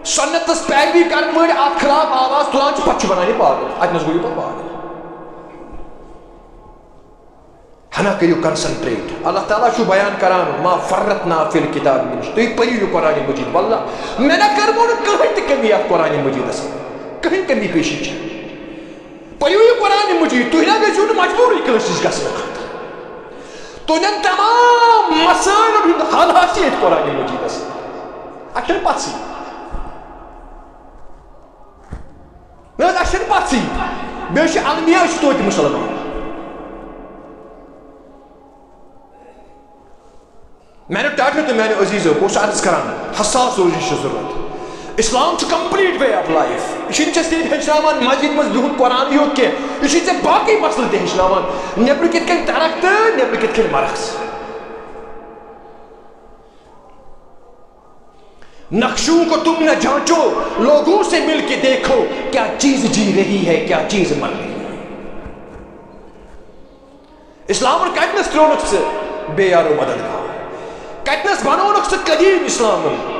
سنتس پیروی کرن وٲلۍ اتھ خلاف آواز تُلان چھِ، پتہٕ چھُ بنان یہِ پاگل، اتہِ نس گوٚو یہِ پتہٕ پاگل۔ ہنا کٔرِو concentrate۔ اللہ تعالیٰ چھُ بیان کران، "ما فرطنا فی الکتاب من شیء"، تُہۍ پٔرِو یہِ قرآن مجیٖد۔ واللہ، مےٚ نہ کٔرمو نہٕ کٕہٕنۍ تہِ کٔمی یَتھ قرآن مجیٖدَس منٛز۔ کٕہٕنۍ کٔمی پیشی چھےٚ۔ پٔرِو یہِ قرآن مجیٖد، تُہۍ نہ گٔژھِو نہٕ مجبوٗرٕے کٲنٛسہِ نِش گژھنہٕ خٲطرٕ۔ تُہٕنٛدٮ۪ن تمام مسٲیلَن ہُنٛد حل حظ چھِ ییٚتہِ قرآن مجیٖدَس منٛز۔ اَتھ چھَنہٕ پَژھٕے۔ نہ حظ، اَسہِ چھَنہٕ پَژھٕے۔ بیٚیہِ چھِ المیہ، أسۍ چھِ توتہِ مُسلمان۔ میانیو ٹاٹھیو تہٕ میانیو عزیزو، بہٕ اوسُس عرض کران، حساس روزنٕچ چھِ ضروٗرت۔ اسلام چھُ complete way of life۔ یہِ چھُنہٕ ژےٚ صرف ہیٚچھناوان مسجد منٛز بِہُن قرآن یوت کینٛہہ، یہِ چھُے ژےٚ باقٕے مسلہٕ تہِ ہیٚچھناوان، نیٚبرٕ کِتھ کٔنۍ ترکھ تہٕ نیٚبرٕ کِتھ کٔنۍ مرکھ ژٕ۔ نقشوں کو تم نہ جانچو، لوگوں سے مل کے دیکھو، کیا چیز جی رہی ہے، کیا چیز مر رہی ہے۔ اسلامن کتنس ترٛوونکھ ژٕ بے یارو مددگار؟ کتنس بنوونکھ ژٕ قدیم اسلامن؟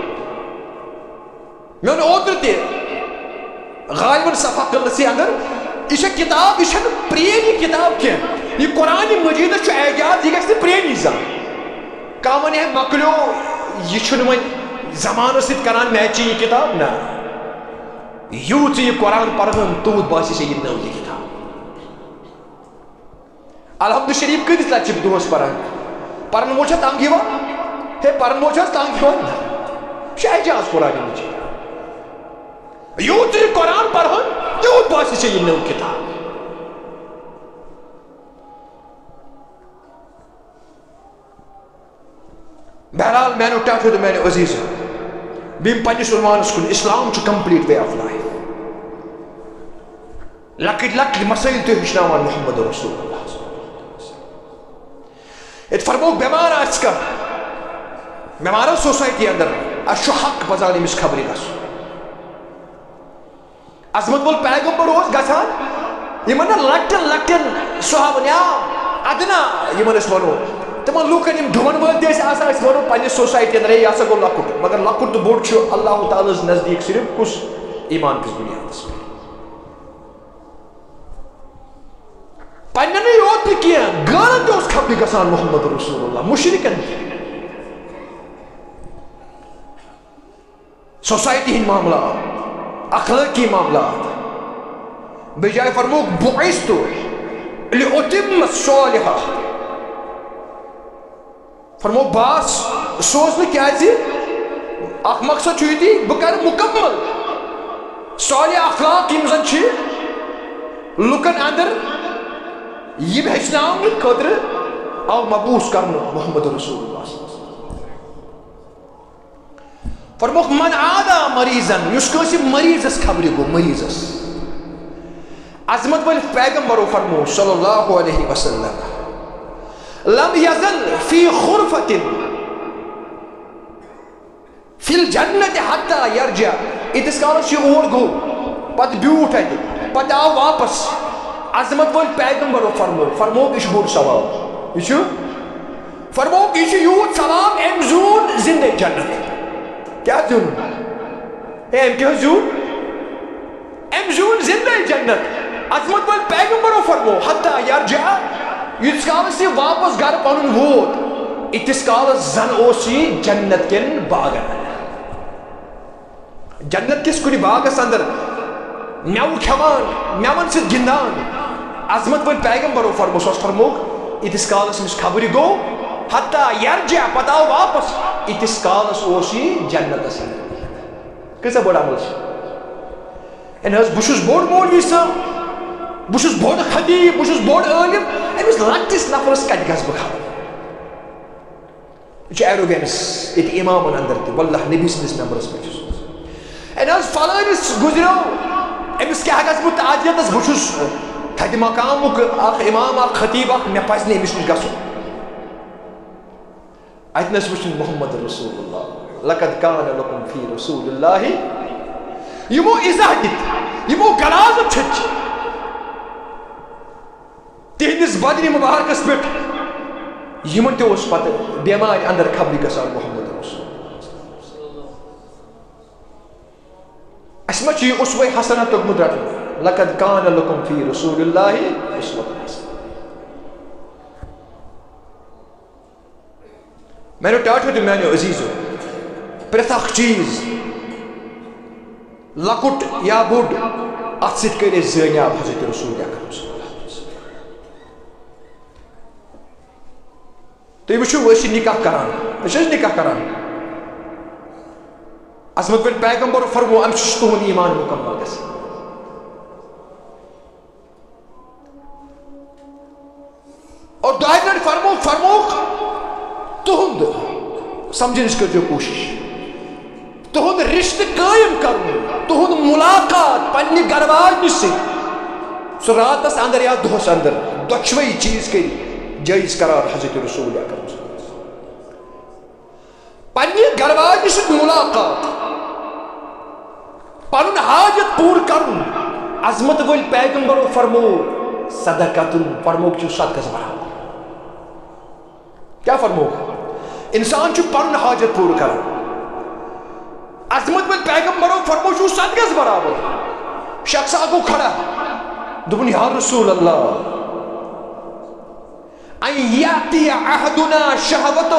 مےٚ ووٚن اوترٕ تہِ، غالباً صفحہ کٔدلسٕے اندر، یہِ چھےٚ کتاب، یہِ چھَنہٕ پرٛٲنۍ یہِ کتاب کینٛہہ۔ یہِ قرآن مجیدس چھُ اعجاز، یہِ گژھِ نہٕ پرٛٲنی زانٛہہ۔ کانٛہہ ونہِ ہے، مۄکلیو، یہِ چھُنہٕ وۄنۍ زمانس سۭتۍ کران میچی یہِ کتاب، نہ۔ یوٗت ژٕ یہِ قرآن پرہن، تیوٗت باسہِ ژےٚ یہِ نٔو یہِ کتاب۔ الحمد شریف کۭتِس لٹہِ چھِ دۄہس پران؟ پرن وول چھا تنگ یِوان؟ ہے، پرن وول چھا حظ تنگ یِوان؟ نہ۔ یہِ چھُ اعجاز قرآن مجیٖد۔ یوٗت ژٕ یہِ قرآن پرہن، تیوٗت باسہِ ژےٚ یہِ نٔو کتاب۔ بہرحال، میانیو ٹاٹھیو تہٕ میانیو عزیزو، بہٕ یِمہٕ پننِس عنوانس کُن، اسلام چھُ complete way of life۔ لۄکٕٹۍ لۄکٕٹۍ مسٲیل تہِ ہیٚچھناوان محمد رسول اللہ۔ ییٚتہِ فرمووُکھ، بٮ۪مار آسہِ کانٛہہ، بٮ۪مارن سوسایٹی اندر، اسہِ چھُ حق پزان أمِس خبرِ گژھُن۔ عظمت وول پیغمبر اوس گژھان یِمن نا لۄکٹٮ۪ن لۄکٹٮ۪ن صحابن یا ادنا یِمن أسۍ ونو، تِمن لوٗکن یِم ڈُمن وٲلۍ تہِ ٲسۍ آسان، أسۍ ونو پننہِ سوسایٹی اندر، ہے، یہِ ہسا گوٚو لۄکُٹ، مگر لۄکُٹ تہٕ بوٚڑ چھُ اللہ تعالیٰ ہس نزدیٖک صرف کُس؟ ایمان کِس بُنیادس پٮ۪ٹھ۔ پننٮ۪نٕے یوت نہٕ کینٛہہ، غٲرن تہِ اوس خبرِ گژھان محمد رسول اللہ، مشرکن تہِ۔ سوسایٹی ہٕنٛدۍ معاملات، اخلٲقی معاملات۔ بیٚیہِ جایہِ فرمووُکھ، "بعثت لأتم الصالحہ۔" فرمووُکھ، بہٕ آس سوزنہٕ کیٛازِ؟ اکھ مقصد چھُ یُتُے، بہٕ کرٕ مُکمل صالح اخلاق یِم زن چھِ لُکن اندر، یِم ہیٚچھناونہٕ خٲطرٕ آو مبعوث کرنہٕ محمد رسول اللہ صلی اللہ علیہ وسلم۔ فرمووُکھ، "من عادی مریضا"، یُس کٲنٛسہِ مریضس خبرِ گوٚو، مریضس۔ عظمت وٲلۍ پیغمبرو فرموو صلی اللہ علیہ وسلم، "لم یزل فی غرفۃ فی الجنۃ حتی یرجع"، ییٖتِس کالس یہِ اور گوٚو، پتہٕ بیوٗٹھ اتہِ، پتہٕ آو واپس، عظمت وٲلۍ پیغمبرو فرموو، فرمووُکھ، یہِ چھُ بوٚڑ ثواب، یہِ چھُ، فرمووُکھ، یہِ چھُ یوٗت ثواب، أمۍ زیوٗن زندے جنت۔ کیٛاہ زیوٗن؟ ہے، أمۍ کیٛاہ زیوٗن؟ أمۍ زیوٗن زِندَے جنت۔ عظمت وٲلۍ پیغمبرو فرمو، "حتیٰ یرجع"، ییٖتِس کالَس یہِ واپس گرٕ پنُن ووت، ییٖتِس کالَس زَن اوس یہِ جنت کٮ۪ن باغن اندر۔ جنت کِس کُنہِ باغس اندر مٮ۪وٕ کھٮ۪وان، مٮ۪وَن سۭتۍ گِنٛدان۔ عظمت وٲلۍ پیغمبرو فرمو، سُہ اوس فرمووُکھ، ییٖتِس کالَس أمِس خبرِ گوٚو، حتیٰ یرجع، پتہٕ آو واپس، ییٖتِس کالَس اوس یہِ جنتس اندر۔ کۭژاہ بٔڑ عمل چھِ؟ ہے نہ حظ، بہٕ چھُس بوٚڑ مولوی صٲب، بہٕ چھُس بوٚڑ خطیب، بہٕ چھُس بوٚڑ عٲلِم، أمِس لۄکٹِس نفرس کتہِ گژھٕ بہٕ خبر؟ یہِ چھُ arrogance ییٚتہِ اِمامن اندر تہِ۔ واللہ نبی سٕنٛدِس ممبرس پٮ۪ٹھ چھُس۔ ہے نہ حظ، فلٲنِس گُزریو، أمِس کیٛاہ گژھٕ بہٕ تعزیتس؟ بہٕ چھُس تھدِ مقامُک اکھ اِمام، اکھ خطیب اکھ، مےٚ پزِ نہٕ أمِس نِش گژھُن۔ اتہِ نس وٕچھُن محمد رسول اللہ، لقد کان لکم فی رسول اللہ، یِمو ایزا دِتۍ، یِمو غلاظت چھٔچ تِہنٛدِس بدنِ مبارکس پٮ۪ٹھ، یِمن تہِ اوس پتہٕ بٮ۪مارِ اندر خبرِ گژھان محمد رسول۔ اسہِ ما چھُ یہِ اسوہ حسنہ توٚگمُت رٹُن؟ لقد کان لکم فی رسول اللہ اسوۃ حسنہ۔ میانیو ٹاٹھیو تہٕ میانیو عزیزو، پرٛٮ۪تھ اکھ چیز، لۄکُٹ یا بوٚڑ، اتھ سۭتۍ کٔرۍ أسۍ زٲنیاب حضرت رسول اکرم صلی اللہ علیہ وسلم۔ تُہۍ وٕچھِو، أسۍ چھِ نکاح کران، أسۍ چھِ نکاح کران۔ عظمت وٲلۍ پیغمبر فرمو، امہِ سۭتۍ چھُ تُہُنٛد ایمان مکمل گژھان۔ اور دۄیہِ لٹہِ فرمو، فرمووُکھ، تُہُنٛد سمجھنٕچ کٔرۍزیو کوٗشِش۔ تُہُنٛد رشتہٕ قٲیِم کرُن، تُہُنٛد ملاقات پننہِ گرٕ واجنہِ سۭتۍ، سُہ راتس اندر یا دۄہس اندر، دۄشوے چیز کٔرۍ جٲیز قرار حضرت رسول اکرم صلی اللہ علیہ وسلم۔ پننہِ گرٕ واجنہِ سۭتۍ ملاقات، پنُن حاجت پوٗرٕ کرُن۔ عظمت وٲلۍ پیغمبرو فرمو، صدقتن، فرمووُکھ چھُ صدقس برابر۔ کیٛاہ فرمووُکھ؟ انسان چھُ پنُن حاجت پوٗرٕ کران۔ عظمت وٲلۍ پیغمبرو فرمو، چھُ صدقس برابر۔ شخص اکھ گوٚو کھڑا، دوٚپُن، یا رسول اللہ، ان یاتی احدنا شہوتہ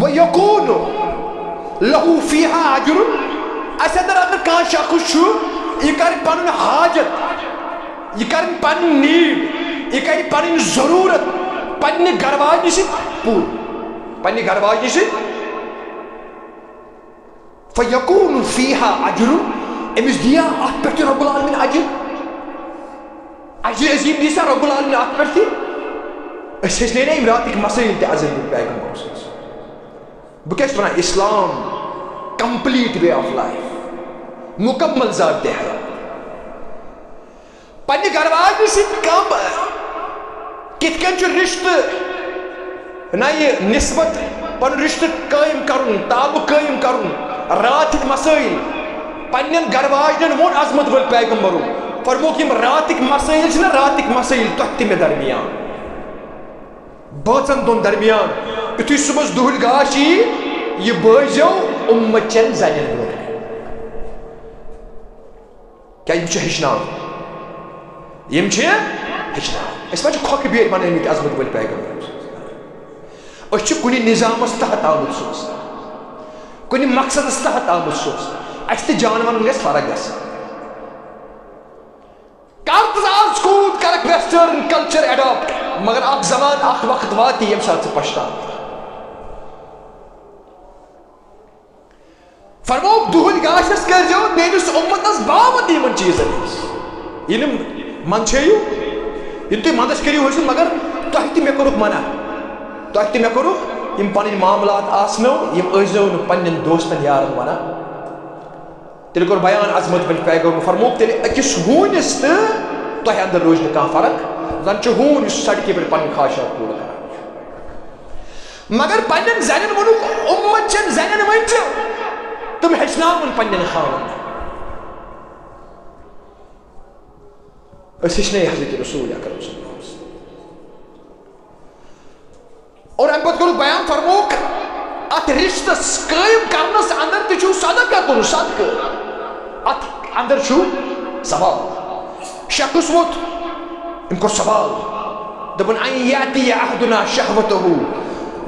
ویکون لہ فیہا اجر۔ اسہِ اندر اگر کانٛہہ شخص چھُ، یہِ کرِ پنُن حاجت، یہِ کرِ پنٕنۍ نیٖڈ، یہِ کرِ پنٕنۍ ضروٗرت پننہِ گرٕ واجنہِ سۭتۍ پوٗرٕ، پننہِ گرٕ واجنہِ سۭتۍ۔ فیکون فیہا اجر، أمِس دِیا اتھ پٮ۪ٹھ تہِ رب العالمین اجر؟ اجر عظیم دی سا رب العالمین اتھ پٮ۪ٹھ تہِ؟ أسۍ ہیٚچھنٲے نا یِم راتٕکۍ مسٲیل تہِ عظیم پیغمبر صلی اللہ علیہ وسلم۔ بہٕ کیٛاہ چھُس ونان، اسلام complete way of life، مکمل ضابطِ حیات۔ پننہِ گرٕ واجنہِ سۭتۍ کم، کِتھ کٔنۍ چھُ رشتہٕ، نہ یہِ نسبت، پنُن رشتہٕ قٲیِم کرُن، تعلق قٲیِم کرُن، راتٕکۍ مسٲیل۔ پننٮ۪ن گرٕ واجنٮ۪ن ووٚن عظمت وٲلۍ پیغمبرو، فرمووُکھ، یِم راتٕکۍ مسٲیل چھِنہ، راتٕکۍ مسٲیل تۄہہِ تہٕ مےٚ درمیان، بٲژن دۄن درمیان، یُتھُے صُبحس دُہٕلۍ گاش یی، یہِ بٲزیو اُمت چٮ۪ن زنٮ۪ن برونٛٹھ۔ کیٛازِ یِم چھِ ہیٚچھناوان، یِم چھِ ہیٚچھناوان۔ أسۍ ما چھِ کھۄکھٕ بیٹھۍ بنٲومٕتۍ عظمت وٲلۍ پیغمبر؟ أسۍ چھِ کُنہِ نظامس تحت آمٕتۍ سوزنہٕ، کُنہِ مقصدس تحت آمٕتۍ سوزنہٕ۔ اَسہِ تہٕ جانورن گژھِ فرق گژھٕنۍ۔ کر تہٕ آز کوٗت کرکھ western culture adopt، مگر اکھ زمان، اکھ وقت واتی ییٚمہِ ساتہٕ ژٕ پشتاوکھ۔ فرمووُکھ، دُہٕلۍ گاشس کٔرۍزیو میٲنِس اُمتس باوند یِمن چیٖزن ہٕنٛز۔ ییٚلہِ منٛدچھٲیِو، ییٚلہِ تُہۍ منٛدچھ کٔرِو حٲصِل، مگر تۄہہِ تہِ مےٚ کوٚرُکھ منع، تۄہہِ تہِ مےٚ کوٚرُکھ، یِم پنٕنۍ معاملات آسنو، یِم ٲسۍزیو نہٕ پننٮ۪ن دوستن یارن ونان۔ تیٚلہِ کوٚر بیان عظمت بن پیغمبر، فرمووُکھ، تیٚلہِ أکِس ہوٗنِس تہٕ تۄہہِ اندر روزِ نہٕ کانٛہہ فرق۔ زن چھُ ہوٗن یُس سڑکہِ پٮ۪ٹھ پنٕنۍ خواہشات پوٗرٕ کران چھُ۔ مگر پننٮ۪ن زنٮ۪ن ووٚنُکھ، اُمت چٮ۪ن زنٮ۪ن ؤنۍ زِ تِم ہیٚچھناوُن پننٮ۪ن خاوندن۔ أسۍ ہیٚچھنٲے حضرت رسول اکرم صلی اللہ علیہ وسلم۔ اور امہِ پتہٕ کوٚرُکھ بیان، فرمووُکھ، اتھ قٲیِم کرنس اندر تہِ چھُ صدقہ تُل، صدقہٕ۔ اتھ اندر چھُ ثواب۔ شخص ووت، أمۍ کوٚر سوال، دوٚپُن، "ان یاتی احدنا شہوتہ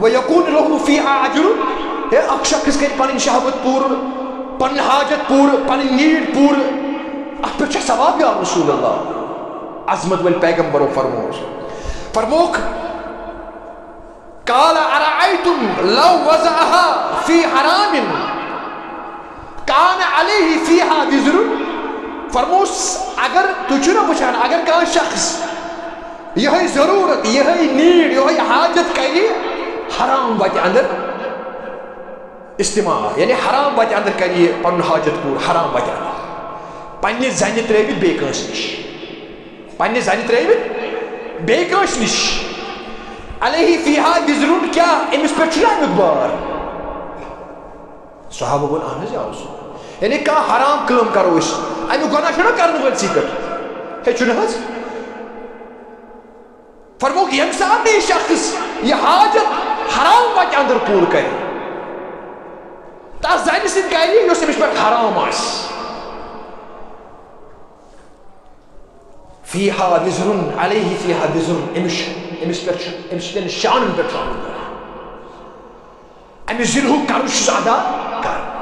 و یکون لہ فیہا اجر"، ہے، اکھ شخص کرِ پنٕنۍ شہوت پوٗرٕ، پنٕنۍ حاجت پوٗرٕ، پنٕنۍ نیٖڈ پوٗرٕ، اتھ پٮ۪ٹھ چھا ثواب یا رسول اللہ؟ عظمت وٲلۍ پیغمبرو فرمووُس، فرمووُکھ، قال ارأیتم لو وضعها فی حرام کان علیہ فیہا وزر۔ فرموس، اگر تُہۍ چھِو نہ وٕچھان، اگر کانٛہہ شخص یِہوٚے ضروٗرت، یِہوٚے نیٖڈ، یِہوٚے حاجت کرِ حرام وتہِ اندر استعمال، یعنی حرام وتہِ اندر کرِ یہِ پنُن حاجت پوٗرٕ، حرام وتہِ اندر، پننہِ زنہِ ترٲوِتھ بیٚیہِ کٲنٛسہِ نِش، پننہِ زنہِ ترٲوِتھ بیٚیہِ کٲنٛسہِ نِش، علیہ فیہا وزر، کیٛاہ أمِس پٮ۪ٹھ چھُنہ امیُک بار؟ صحابہ ووٚن، اہن حظ یا رسول اللہ۔ یعنی کانٛہہ حرام کٲم کرو أسۍ، امیُک گۄناہ چھُنہ کرن وٲلۍ سٕے پٮ۪ٹھ؟ ہے، چھُنہٕ حظ؟ فرمووُکھ، ییٚمہِ ساتہٕ یہِ شخص یہِ حاجت حرام وتہِ اندر پوٗرٕ کرِ، تس زنہِ سۭتۍ کرِ، یۄس أمِس پٮ۪ٹھ حرام آسہِ۔ فیہا وزر، علیہ فیہا وزر، أمِس چھُ، أمِس پٮ۪ٹھ چھُ، أمِس سٕنٛدٮ۪ن شانن پٮ۪ٹھ چھُ امیُک گۄناہ۔ أمِس ذنہُک قرض چھُس ادا کران۔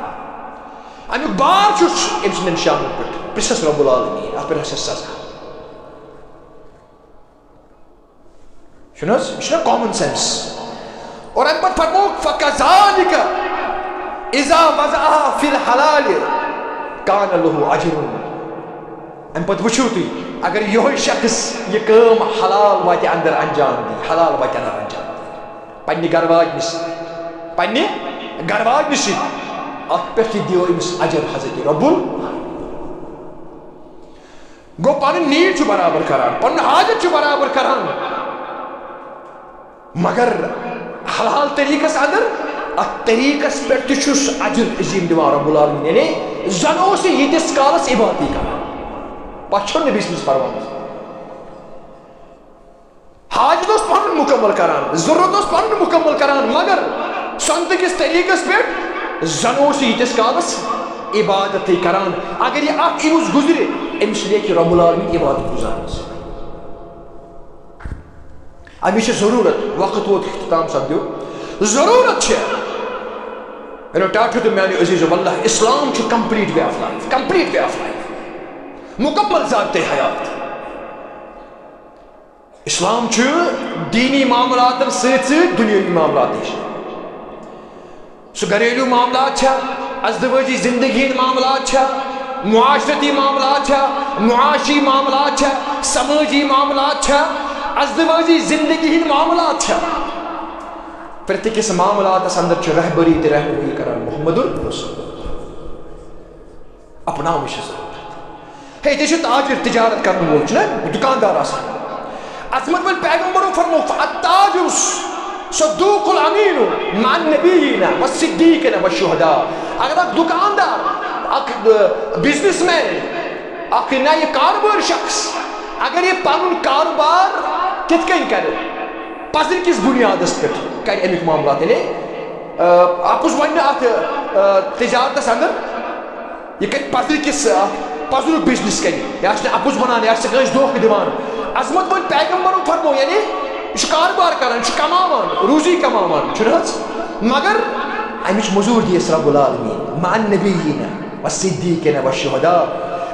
امیُک بار چھُس أمۍ سٕنٛدٮ۪ن شانن پٮ۪ٹھ۔ پرٛژھس رب العالمین، اتھ پٮ۪ٹھ آسہِ سزا۔ چھُنہٕ حظ؟ یہِ چھُنہ common sense؟ اور امہِ پتہٕ فرمووُکھ، فکذالک اذا وضعها فی الحلال کان لہ اجر۔ امہِ پتہٕ وٕچھِو تُہۍ، اگر یِہوٚے شخص یہِ کٲم حلال وتہِ اندر انجام دی، حلال وتہِ اندر انجام دی، پننہِ گرٕ واجنہِ سۭتۍ، پننہِ گرٕ واجنہِ سۭتۍ، اتھ پٮ۪ٹھ تہِ دِیو أمِس اجر حضرت رب ال-، گوٚو، پنٕنۍ نیٖڈ چھُ برابر کران، پنُن حاجت چھُ برابر کران، مگر حلال طریقس اندر، اتھ طریقس پٮ۪ٹھ تہِ چھُس اجر عظیم دِوان رب العالمین۔ یعنی زن اوس یہِ ییٖتِس کالس عبادتی کران، پتہٕ چھُنہٕ نبی سٕنٛدِس فرمانس۔ حاجت اوس پنُن مکمل کران، ضرورت اوس پنُن مکمل کران، مگر سنتہٕ کِس طریقس پٮ۪ٹھ زن اوس یہِ ییٖتِس کالس عبادتٕے کران۔ اگر یہِ اکھ عِوُز گُزرِ، أمِس لیکھِ رب العالمین عبادت گزارس۔ اَمِچ چھِ ضروٗرت، وقت ووت اختتام سپدیو۔ ضروٗرت چھِ۔ میانیو ٹاٹھیو تہٕ میانیو عزیزو، واللہ اسلام چھُ complete way of life، complete way of life، مکمل ضابطۂ حیات۔ اسلام چھُ دینی معاملاتن سۭتۍ سۭتۍ دنیاوی معاملات تہِ۔ سُہ گھریلو معاملات چھا، ازدواجی زندگی ہٕنٛدۍ معاملات چھا، معاشرتی معاملات چھا، معاشی معاملات چھا، سمٲجی معاملات چھا، ازدواجی زندگی ہٕنٛدۍ معاملات چھا، پرٛٮ۪تھ أکِس معاملاتس اندر چھُ رہبری تہٕ رہنمٲیی کران محمد الرسول۔ اپناوٕنۍ چھِ ضروٗرت۔ ہے، ییٚتہِ چھُ تاجر، تجارت کرن وول چھُنہ دُکاندار آسان۔ عظمت وٲلۍ پیغمبرو فرموو، "التاجر صدوق الامین مع النبیین والصدیقین والشہداء۔" اگر اکھ دُکاندار، اکھ، ٲ، businessman، اکھ نہ یہِ کارٕبٲرۍ شخص، اگر یہِ پنُن کارٕبار کِتھ کٔنۍ کرِ، پزرِ کِس بُنیادس پٮ۪ٹھ کرِ امیُک معاملات، یعنی، ٲ، اپُز ونہِ نہٕ اتھ، ٲ، تجارتس اندر، یہِ کرِ پزرِ کِس، اتھ پزرُک business کرِ۔ یہِ آسہِ نہٕ اپُز ونان، یہِ آسہِ نہٕ کٲنٛسہِ دھوکہٕ دِوان۔ عظمت وٲلۍ پیغمبرن فرموو، یعنی یہِ چھُ کاربار کران، یہِ چھُ کماوان، روزی کماوان، چھُنہٕ حظ؟ مگر امِچ مٔزوٗرۍ دِیس رب العالمین، مع النبیین والصدیقین والشہداء۔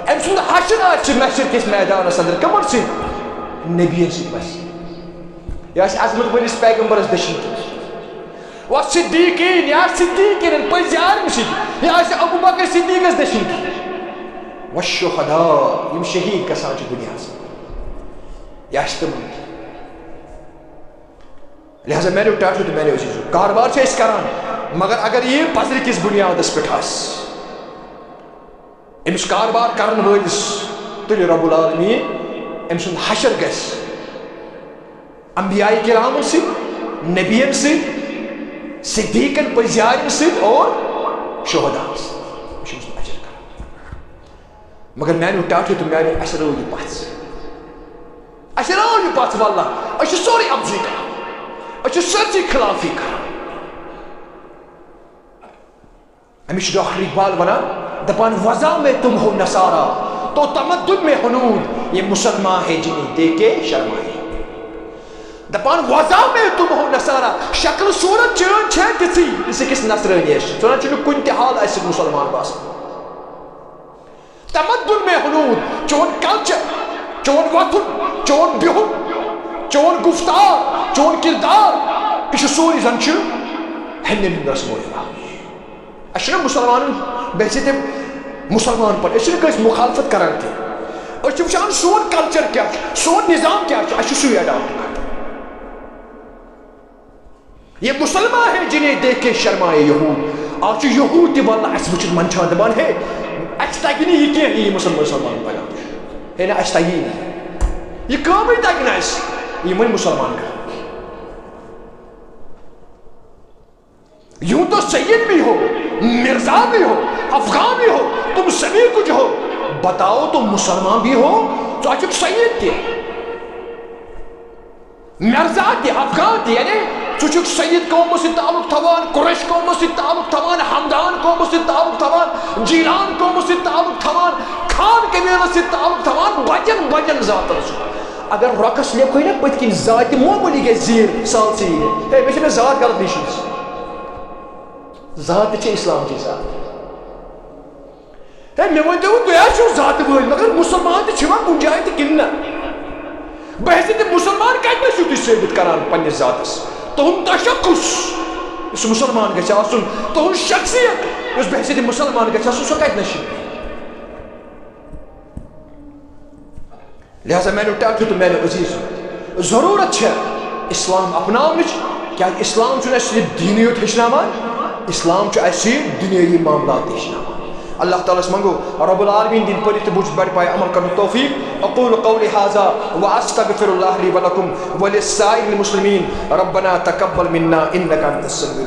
أمۍ سُنٛد حشر آسہِ محشر کِس میدانس اندر کمن سۭتۍ؟ نبین سۭتۍ وسہِ۔ یہِ آسہِ عظمت وٲلِس پیغمبرس دٔچھِنۍ کِنۍ۔ والصدیقین، یا صدیقین، پٔزۍ یارن سۭتۍ، یہِ آسہِ ابو بکر صدیقس دٔچھِنۍ کِنۍ۔ والشہداء، یِم شہیٖد گژھان چھِ دُنیاہس منٛز، یہِ آسہِ تِمن کِنۍ۔ لہذا میانیو ٹاٹھیو تہٕ میانیو عزیزو، کاربار چھِ أسۍ کران، مگر اگر یہِ پزرِ کِس بُنیادس پٮ۪ٹھ آسہِ، أمِس کاربار کرن وٲلِس تُلہِ رب العالمین، أمۍ سُنٛد حشر گژھِ انبیاء کرامن سۭتۍ، نبین سۭتۍ، صدیقن پٔزۍ یارن سۭتۍ اور شہداہن سۭتۍ۔ یہِ چھُ أمِس اجر کران۔ مگر میانیو ٹاٹھیو تہٕ میانیو، اسہِ رٲو یہِ پژھ۔ اسہِ رٲو یہِ پژھ، واللہ۔ أسۍ چھِ سورُے اپزُے کران۔ أسۍ چھِ سٲرسٕے خلافی کران۔ أمِس چھُ ڈاکٹر اقبال وَنان، دَپان، "وضع میں تم ہو نصارا، تو تمدن میں ہنود، یہ مسلمان ہے جنہیں دیکھ کے شرمائے۔" دَپان، "وضع میں تم ہو نصارا"، شکل صورت چٲنۍ چھےٚ تِژھٕے، یُس أکِس نصرٲنیَس چھِ۔ ژٕ نہ چھُنہٕ کُنہِ تہِ حال اَسہِ سۭتۍ مُسلمان باسان۔ تمدن میں ہنود، چون کلچر، چون وۄتھُن، چون بِہُن، چون گفتار، چون کردار، یہِ چھُ سورُے زَن چھُ ہیٚنٛدٮ۪ن ہُنٛد رسم و رواج۔ اَسہِ چھُنہ مُسلمانَن بحیثیت مُسلمان پٲٹھۍ، أسۍ چھِنہٕ کٲنٛسہِ مُخالفت کران کینٛہہ۔ أسۍ چھِ وٕچھان سون کلچر کیٛاہ چھُ، سون نظام کیٛاہ چھُ، اَسہِ چھُ سُے اڈاپٹ کرُن۔ یہ مسلمان ہے جنہیں دیکھ کے شرمائے یہود۔ آز چھُ یہود تہِ واللہ اَسہِ وٕچھِتھ منٛدچھان، دَپان، "ہے، اَسہِ تَگہِ نہٕ یہِ کینٛہہ، یہِ مُسلمان، مُسلمان پیغام چھُ۔ ہے نہ، اَسہِ تَگہِ نہٕ۔ یہِ کٲمٕے تَگہِ نہٕ اَسہِ، یِمَے مُسلمان کران۔ یوں تو سید بھی ہو، مرزا بھی ہو، افغان بھی ہو، تم سبھی کچھ ہو، بتاؤ تو مسلمان بھی ہو؟" ژٕ چھُکھ سید تہِ، مرزا تہِ، افغان تہِ، یعنی ژٕ چھُکھ سید قومس سۭتۍ تعلق تھاوان، قریش قومس سۭتۍ تعلق تھاوان، ہمدان قومس سۭتۍ تعلق تھاوان، جیلان قومس سۭتۍ تعلق تھاوان، خان قبیلس سۭتۍ تعلق تھاوان، بجن بجن ذاتن سۭتۍ۔ اگر رۄکس لیکھوے نا پٔتۍ کِنۍ ذاتِ معموٗلی گژھِ زیٖر ثالثی، ہے، مےٚ چھِ مےٚ ذات غلط لیٖچھمٕژ۔ ذات تہِ چھِ اسلام چی ذات۔ ہے، مےٚ ؤنۍ تو، تُہۍ حظ چھِو ذاتہٕ وٲلۍ، مگر مُسلمان تہِ چھِوا کُنہِ جایہِ تہِ کِنہٕ نہ؟ بحیثیت مُسلمان کَتہِ نَس چھِو تُہۍ ثٲبِت کران پننِس ذاتس؟ تُہُنٛد تشخص یُس مُسلمان گژھِ آسُن، تُہُنٛد شخصیت یُس بحیثیت مُسلمان گژھِ آسُن، سۄ کَتہِ نَس چھِ؟ لہذا میانیو ٹاٹھیو تہٕ میانیو عزیزو، ضروٗرت چھےٚ اسلام اپناونٕچ، کیازِ اسلام چھُنہٕ اَسہِ صرف دیٖنٕے یوت ہیٚچھناوان، اسلام چھُ اَسہِ دُنیٲیی معاملات تہِ ہیٚچھناوان۔ اللہ تعالیٰ ہَس منٛگو رب العالمین دِنۍ پٔرِتھ تہٕ بوٗزِتھ بَڑِ پایہِ عمل کرنُک توفیق۔ اقول قولی هذا واستغفر الله لي ولكم ولسائر المسلمين۔ ربنا تقبل منا انك انت السميع